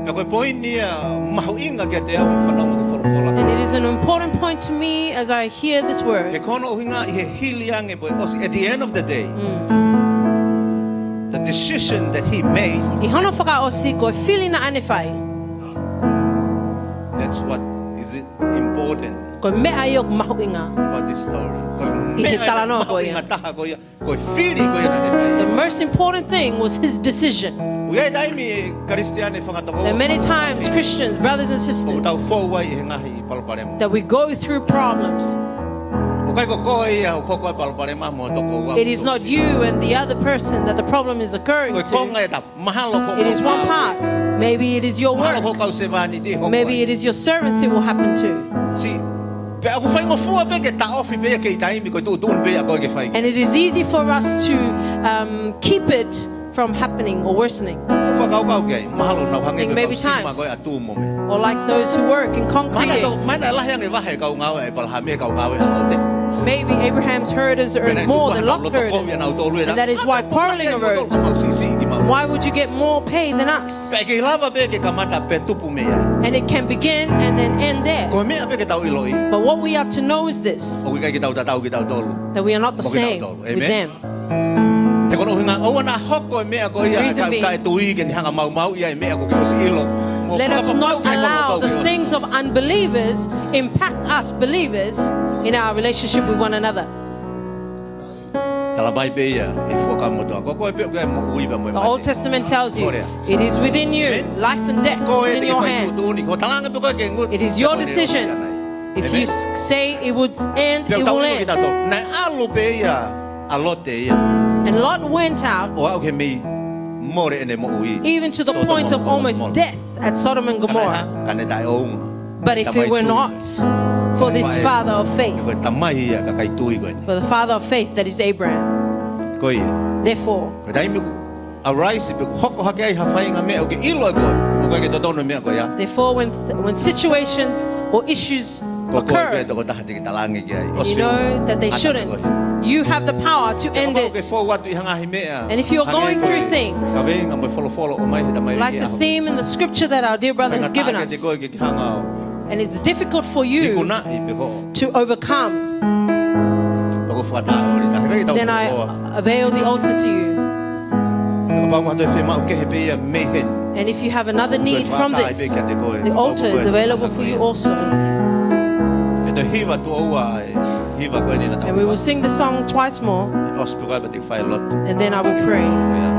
Ka ko e poini ia mahuʻinga kiate au ʻi he fanongo ki he folofola. And it is an important point to me as I hear this word. He ko hono ʻuhinga ʻi he hili ange pea ʻosi, at the end of the day, mm, the decision that he made, ʻi hono fakaʻosi ko e fili naʻa ne fai. That's what is it important. Ko e meʻa ia ʻoku mahuʻinga. About this story. Ko e meʻa ia mahuʻinga taha ko ia. ʻI he talanoa ko ia. Ko e fili ko ia naʻa ne fai. The most important thing was his decision. ʻOku ʻi ai e taimi e Kalisitiane fanga tokoua. There are many times Christians, brothers and sisters, ʻoku tau fou ai ʻi he ngaahi palopalema. That we go through problems. ʻOku ʻikai ko koe ia ʻoku hoko ai e palopalema mo e tokoua. It is not you and the other person that the problem is occurring to. Ko e konga ia ʻe taha. Mahalo ko e konga. It is one part. Maybe it is your work. Mahalo ko e kau sevāniti ʻe hoko ai. Maybe it is your servants it will happen to. See, pea ʻoku faingofua pē ke taʻofi pē ia ʻi he taimi ko e tuʻutuʻuni pē ia ʻa koe ke fai. And it is easy for us to, um, keep it from happening or worsening. ʻOku ou fakakaukau ki ai, mahalo naʻa ku hangē ko e kau sima ko ē ʻa tū mo meʻa. Or like those who work in concrete. Mahalo naʻe lahi ange e vahe e kau ngāue ʻa ʻĒpalahame ki he kau ngāue ʻa Lote. Maybe Abraham's herders earned more than Lot's herders. And that is why quarreling arose. Why would you get more pay than us? Pea ʻe kei lava pē ke kamata pea tupu mei ai. And it can begin and then end there. Ko e meʻa pē ke tau ʻiloʻi. But what we are to know is this, ʻoku ʻikai ke tau tatau kitautolu mo kitautolu. That we are not the same with them. He ko hono ʻuhinga, ʻoua naʻa hoko e meʻa ko ia ʻa e kau taʻetui ke ne hanga ʻo maumauʻi ʻa e meʻa kuo ke ʻosi ʻilo. Let us not allow the things of unbelievers impact us believers in our relationship with one another. Talamai pē ia ʻe he Fuakava Motuʻa, ko koe pē ʻoku ʻi ai e moʻui pea mo e mate. The Old Testament tells you, it is within you. Life and death is in your hand. Ko e te ke fai tuʻutuʻuni, ko e talaange pē ko ē ke ngu. It is your decision. If you s-, say it would end, it will end. Pea ʻoku tau ʻilo kitautolu, naʻe ʻalu pē ia ʻa Lote ia. And Lot went out, ʻo aʻu ki he mei mole ʻene moʻui, even to the point of almost death at Sodom and Gomorrah. Ka naʻe hā? Ka naʻe taʻeʻounga. But if it were not for this father of faith, ko e tamai ia ʻa e kakai tui ko eni. For the father of faith, that is Abraham. Ko ia. Therefore, ko e taimi ʻoku arise pe ʻoku hoko hake ai ha faʻahinga meʻa ʻoku ke ʻilo ʻe koe ʻoku ʻikai ke totonu e meʻa ko ia. Therefore, when th-, when situations or issues occur, ko koe pē tokotaha te ke talaange ki ai, and you know that they shouldn't, you have the power to end it. Kapau ʻoku ke fou atu ʻi ha ngaahi meʻa, and if you are going through things, hangē ko e kaveinga mo e folofola ʻomai ʻe he tamaioʻeiki, like the theme in the scripture that our dear brother has given us, faingataʻa kiate koe ke ke hanga ʻo ikunaʻi pe ko e, and it's difficult for you to overcome, pea ʻoku ou fakatāʻoli taha, ʻikai ke tau folofola, then I avail the altar to you. Pea kapau ʻoku ʻi ai ha toe fiemaʻu kehe pē ia mei heni, and if you have another need from this, the altar is available for you also. Ko e fakatāʻi pē kiate koe, kapau ko e, ʻe toe hiva tuʻo ua e hiva ko eni naʻa tau hiva. And we will sing the song twice more. ʻOsi pē ko ia pea te u fai e lotu. And then I will pray. Ko ia.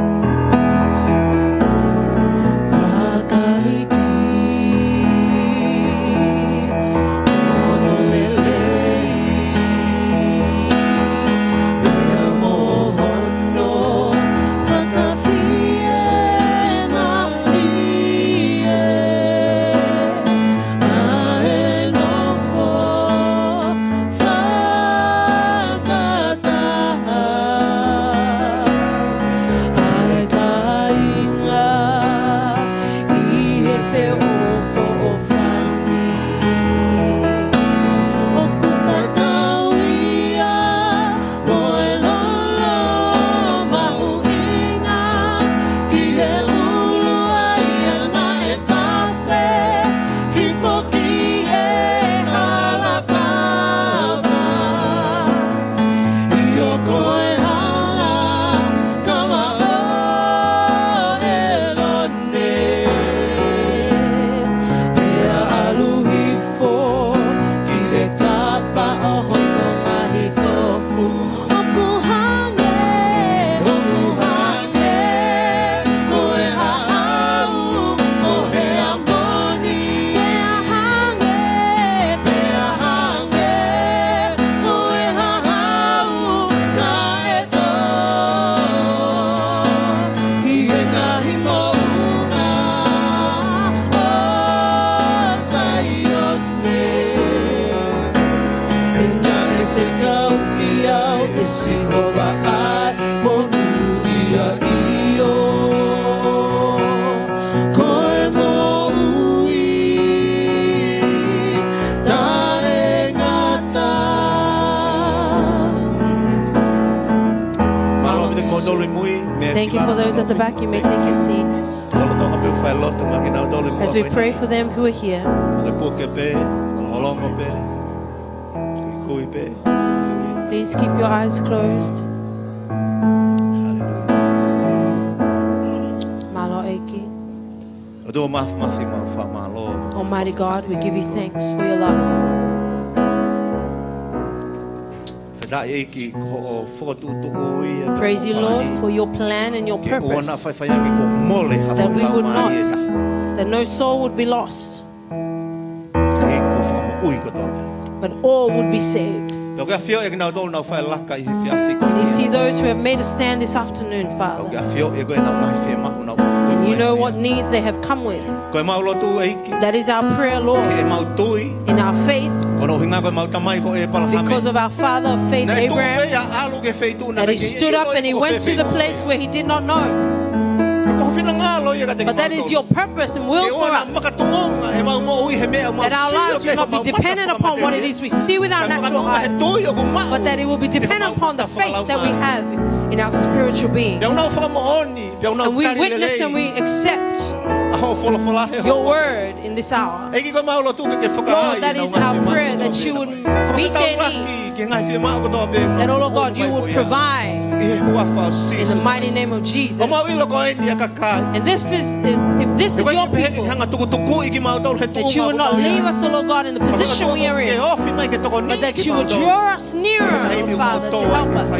Thank you for those at the back. You may take your seat. Lolotonga pē ʻoku fai lotu maʻa kinautolu ʻi he ʻaho ni. As we pray for them who are here, ʻoku ke puke pē, holongo pē, kuikui pē. Please keep your eyes closed. Hallelujah. Mālō ʻEiki. ʻOtua Māfimafi, mau fakamālō. Almighty God, we give you thanks for your love. Fakafetaʻi ʻEiki ko hoʻo fokotuʻutuʻu ia. Praise you, Lord, for your plan and your purpose, ke ʻoua naʻa faifai ange kuo mole ha foʻi laumālie ʻe taha, that no soul would be lost, kae ʻoua kuo fakamoʻui kotoa pē, but all would be saved. Pea ʻoku ke ʻafioʻi ʻa kinautolu naʻa nau fai laka ʻi he efiafi ko eni. And you see those who have made a stand this afternoon, Father. ʻOku ke ʻafioʻi ʻe koe ʻenau ngaahi fiemaʻu naʻa nau ʻomai. And you know what needs they have come with. Ko ʻemau lotu ʻEiki. That is our prayer, Lord. ʻI heʻemau tui. In our faith. Ko hono ʻuhinga ko ʻemau tamai ko ʻĒpalahame. Because of our father of faith, Abraham. Naʻe tuʻu pē ia ʻo ʻalu ki he feituʻu naʻe ʻikai ʻilo ia pe ko fē feituʻu. That he stood up and he went to the place where he did not know. Ka ko ho finangalo ia kiate kimautolu. But that is your purpose and will for us. Ke ʻoua naʻa makatuʻunga ʻemau moʻui he meʻa ʻoku mau sio ki ai ʻi homau mata fakamatelié. That our lives will not be dependent upon what it is we see with our natural eyes, ka ko e makaʻuhinga he tui ʻoku maʻu ʻi homau mata fakalaumālie. But that it will be dependent upon the faith that we have in our spiritual being. Pea ʻoku nau fakamoʻoni, pea ʻoku nau tali lelei. And we witness and we accept ʻa hoʻo folofola he houa ni. Your word in this hour. ʻEiki, ko ʻemau lotu ke ke fakahā ʻenau ngaahi fiemaʻu kotoa pē. Lord, that is our prayer, that you would meet their needs. Fakafetaulaki ki he ngaahi fiemaʻu kotoa pē ʻoku nau ʻomai mo ia. That, oh Lord God, you would provide. ʻI he huafa ʻo Sīsū Kalaisi. In the mighty name of Jesus. ʻOku mau ʻilo ko eni ʻa e kakai. And this is, if, if this is your people, ʻoku ʻikai ke ke hanga ʻo tukutukuʻi kimautolu he tuʻunga ʻoku mau ʻi ai. That you would not leave us, oh Lord God, in the position we are in, ka ʻoku ke ofi mai ke tokoniʻi kimautolu. But that you would draw us nearer, oh Father, to help us,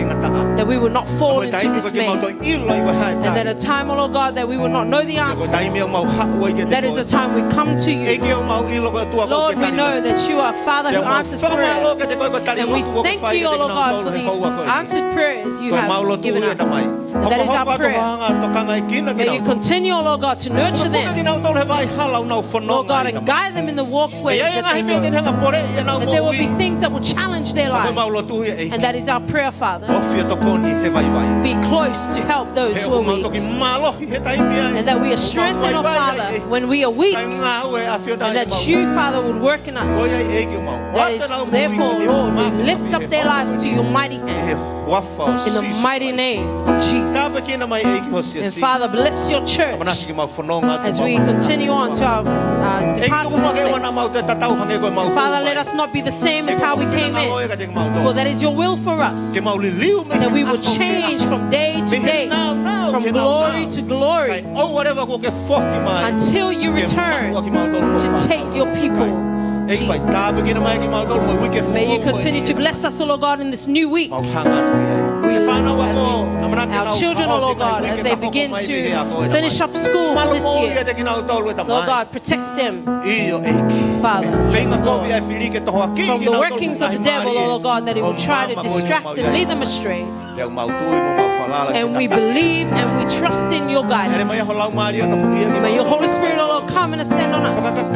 that we would not fall into dismay. Ka ko e taimi ko ē ke mau toe ʻilo ai ko e hā e taimi. And that a time, oh Lord God, that we would not know the answer. Ka ko e taimi ʻoku mau haʻu ai kiate koe. That is the time we come to you. ʻEiki, ʻoku mau ʻilo ko e ʻOtua ʻoku ke tali lotu. Lord, we know that you are Father who answers prayer. Pea ʻoku mau fakamālō kiate koe ko e tali lotu ʻoku ke fai kiate kinautolu he houa ko eni. And we thank you, oh Lord God, for the answered prayers you have given us. Ko ʻemau lotu ia, Tamai. That is our prayer. Hokohoko atu hoʻo hanga ʻo tokangaekina kinautolu. May you continue, oh Lord God, to nurture them. Hokohoko kinautolu he vaʻa hala ʻoku nau fononga ai, Tamai. Lord God, and guide them in the walkways that they go. ʻE ʻi ai e ngaahi meʻa te ne hanga ʻo poleʻi ʻenau moʻui. That there will be things that will challenge their lives. Ko ʻemau lotu ia, ʻEiki. And that is our prayer, Father. Ofi ʻo tokoni he vaivai. Be close to help those who are weak. He ʻoku mau toki mālohi he taimi ʻe niʻihi. And that we are strengthened, oh Father, when we are weak. Ko e ngāue ʻa e ʻAfiona ʻi heʻemau moʻui. And that you, Father, would work in us. Ko ia, ʻEiki, ʻoku mau ʻoatu ʻenau moʻui ki he huafa ʻo Sīsū Kalaisi. That is therefore, Lord, we lift up their lives to your mighty hand. ʻI he huafa ʻo Sīsū Kalaisi. In the mighty name of Jesus. Tāpuekina mai, ʻEiki, ho siasi. And Father, bless your church. ʻAmanaki ke mau fononga atu ki homau ngaahi tangata. As we continue on to our, uh, department space. ʻEiki, tuku muʻa ke ʻoua naʻa mau toe tatau hangē ko ʻemau tuʻu mai. Father, let us not be the same as how we came in. He ko hoʻo finangalo ia kiate kimautolu. For that is your will for us. Ke mau liliu mei he ʻaho ki he ʻaho. That we would change from day to day, mei he naunau ki he naunau, from glory to glory, kae ʻoua leva kuo ke foki mai, until you return, ke maʻu ʻa kimautolu ko e fānau ʻa e Kakai. To take your people, Jesus. ʻEiki, fai tāpuekina mai kimautolu mo e uike foʻou ko eni. May you continue to bless us, O Lord God, in this new week. Mau hanga atu ki ai. We, as we, our children, O Lord God, as they begin to finish up school for this year, Lord God, protect them, Father. Yes, Lord. From the workings of the devil, O Lord God, that he will try to distract and lead them astray. And we believe and we trust in your guidance. May your Holy Spirit, O Lord, come and ascend on us.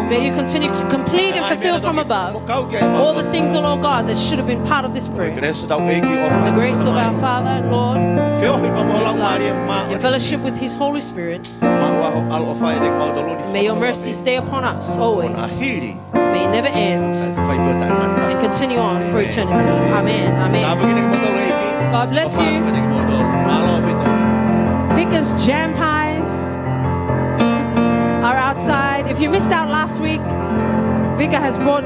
May you continue to complete and fulfill from above all the things, O Lord God, that should have been part of this prayer. The grace of our Father and Lord, yes, Lord, in fellowship with his Holy Spirit. May your mercy stay upon us always. May it never end. And continue on for eternity. Amen. Amen. God bless you. Vika's jam pies are outside. If you missed out last week, Vika has brought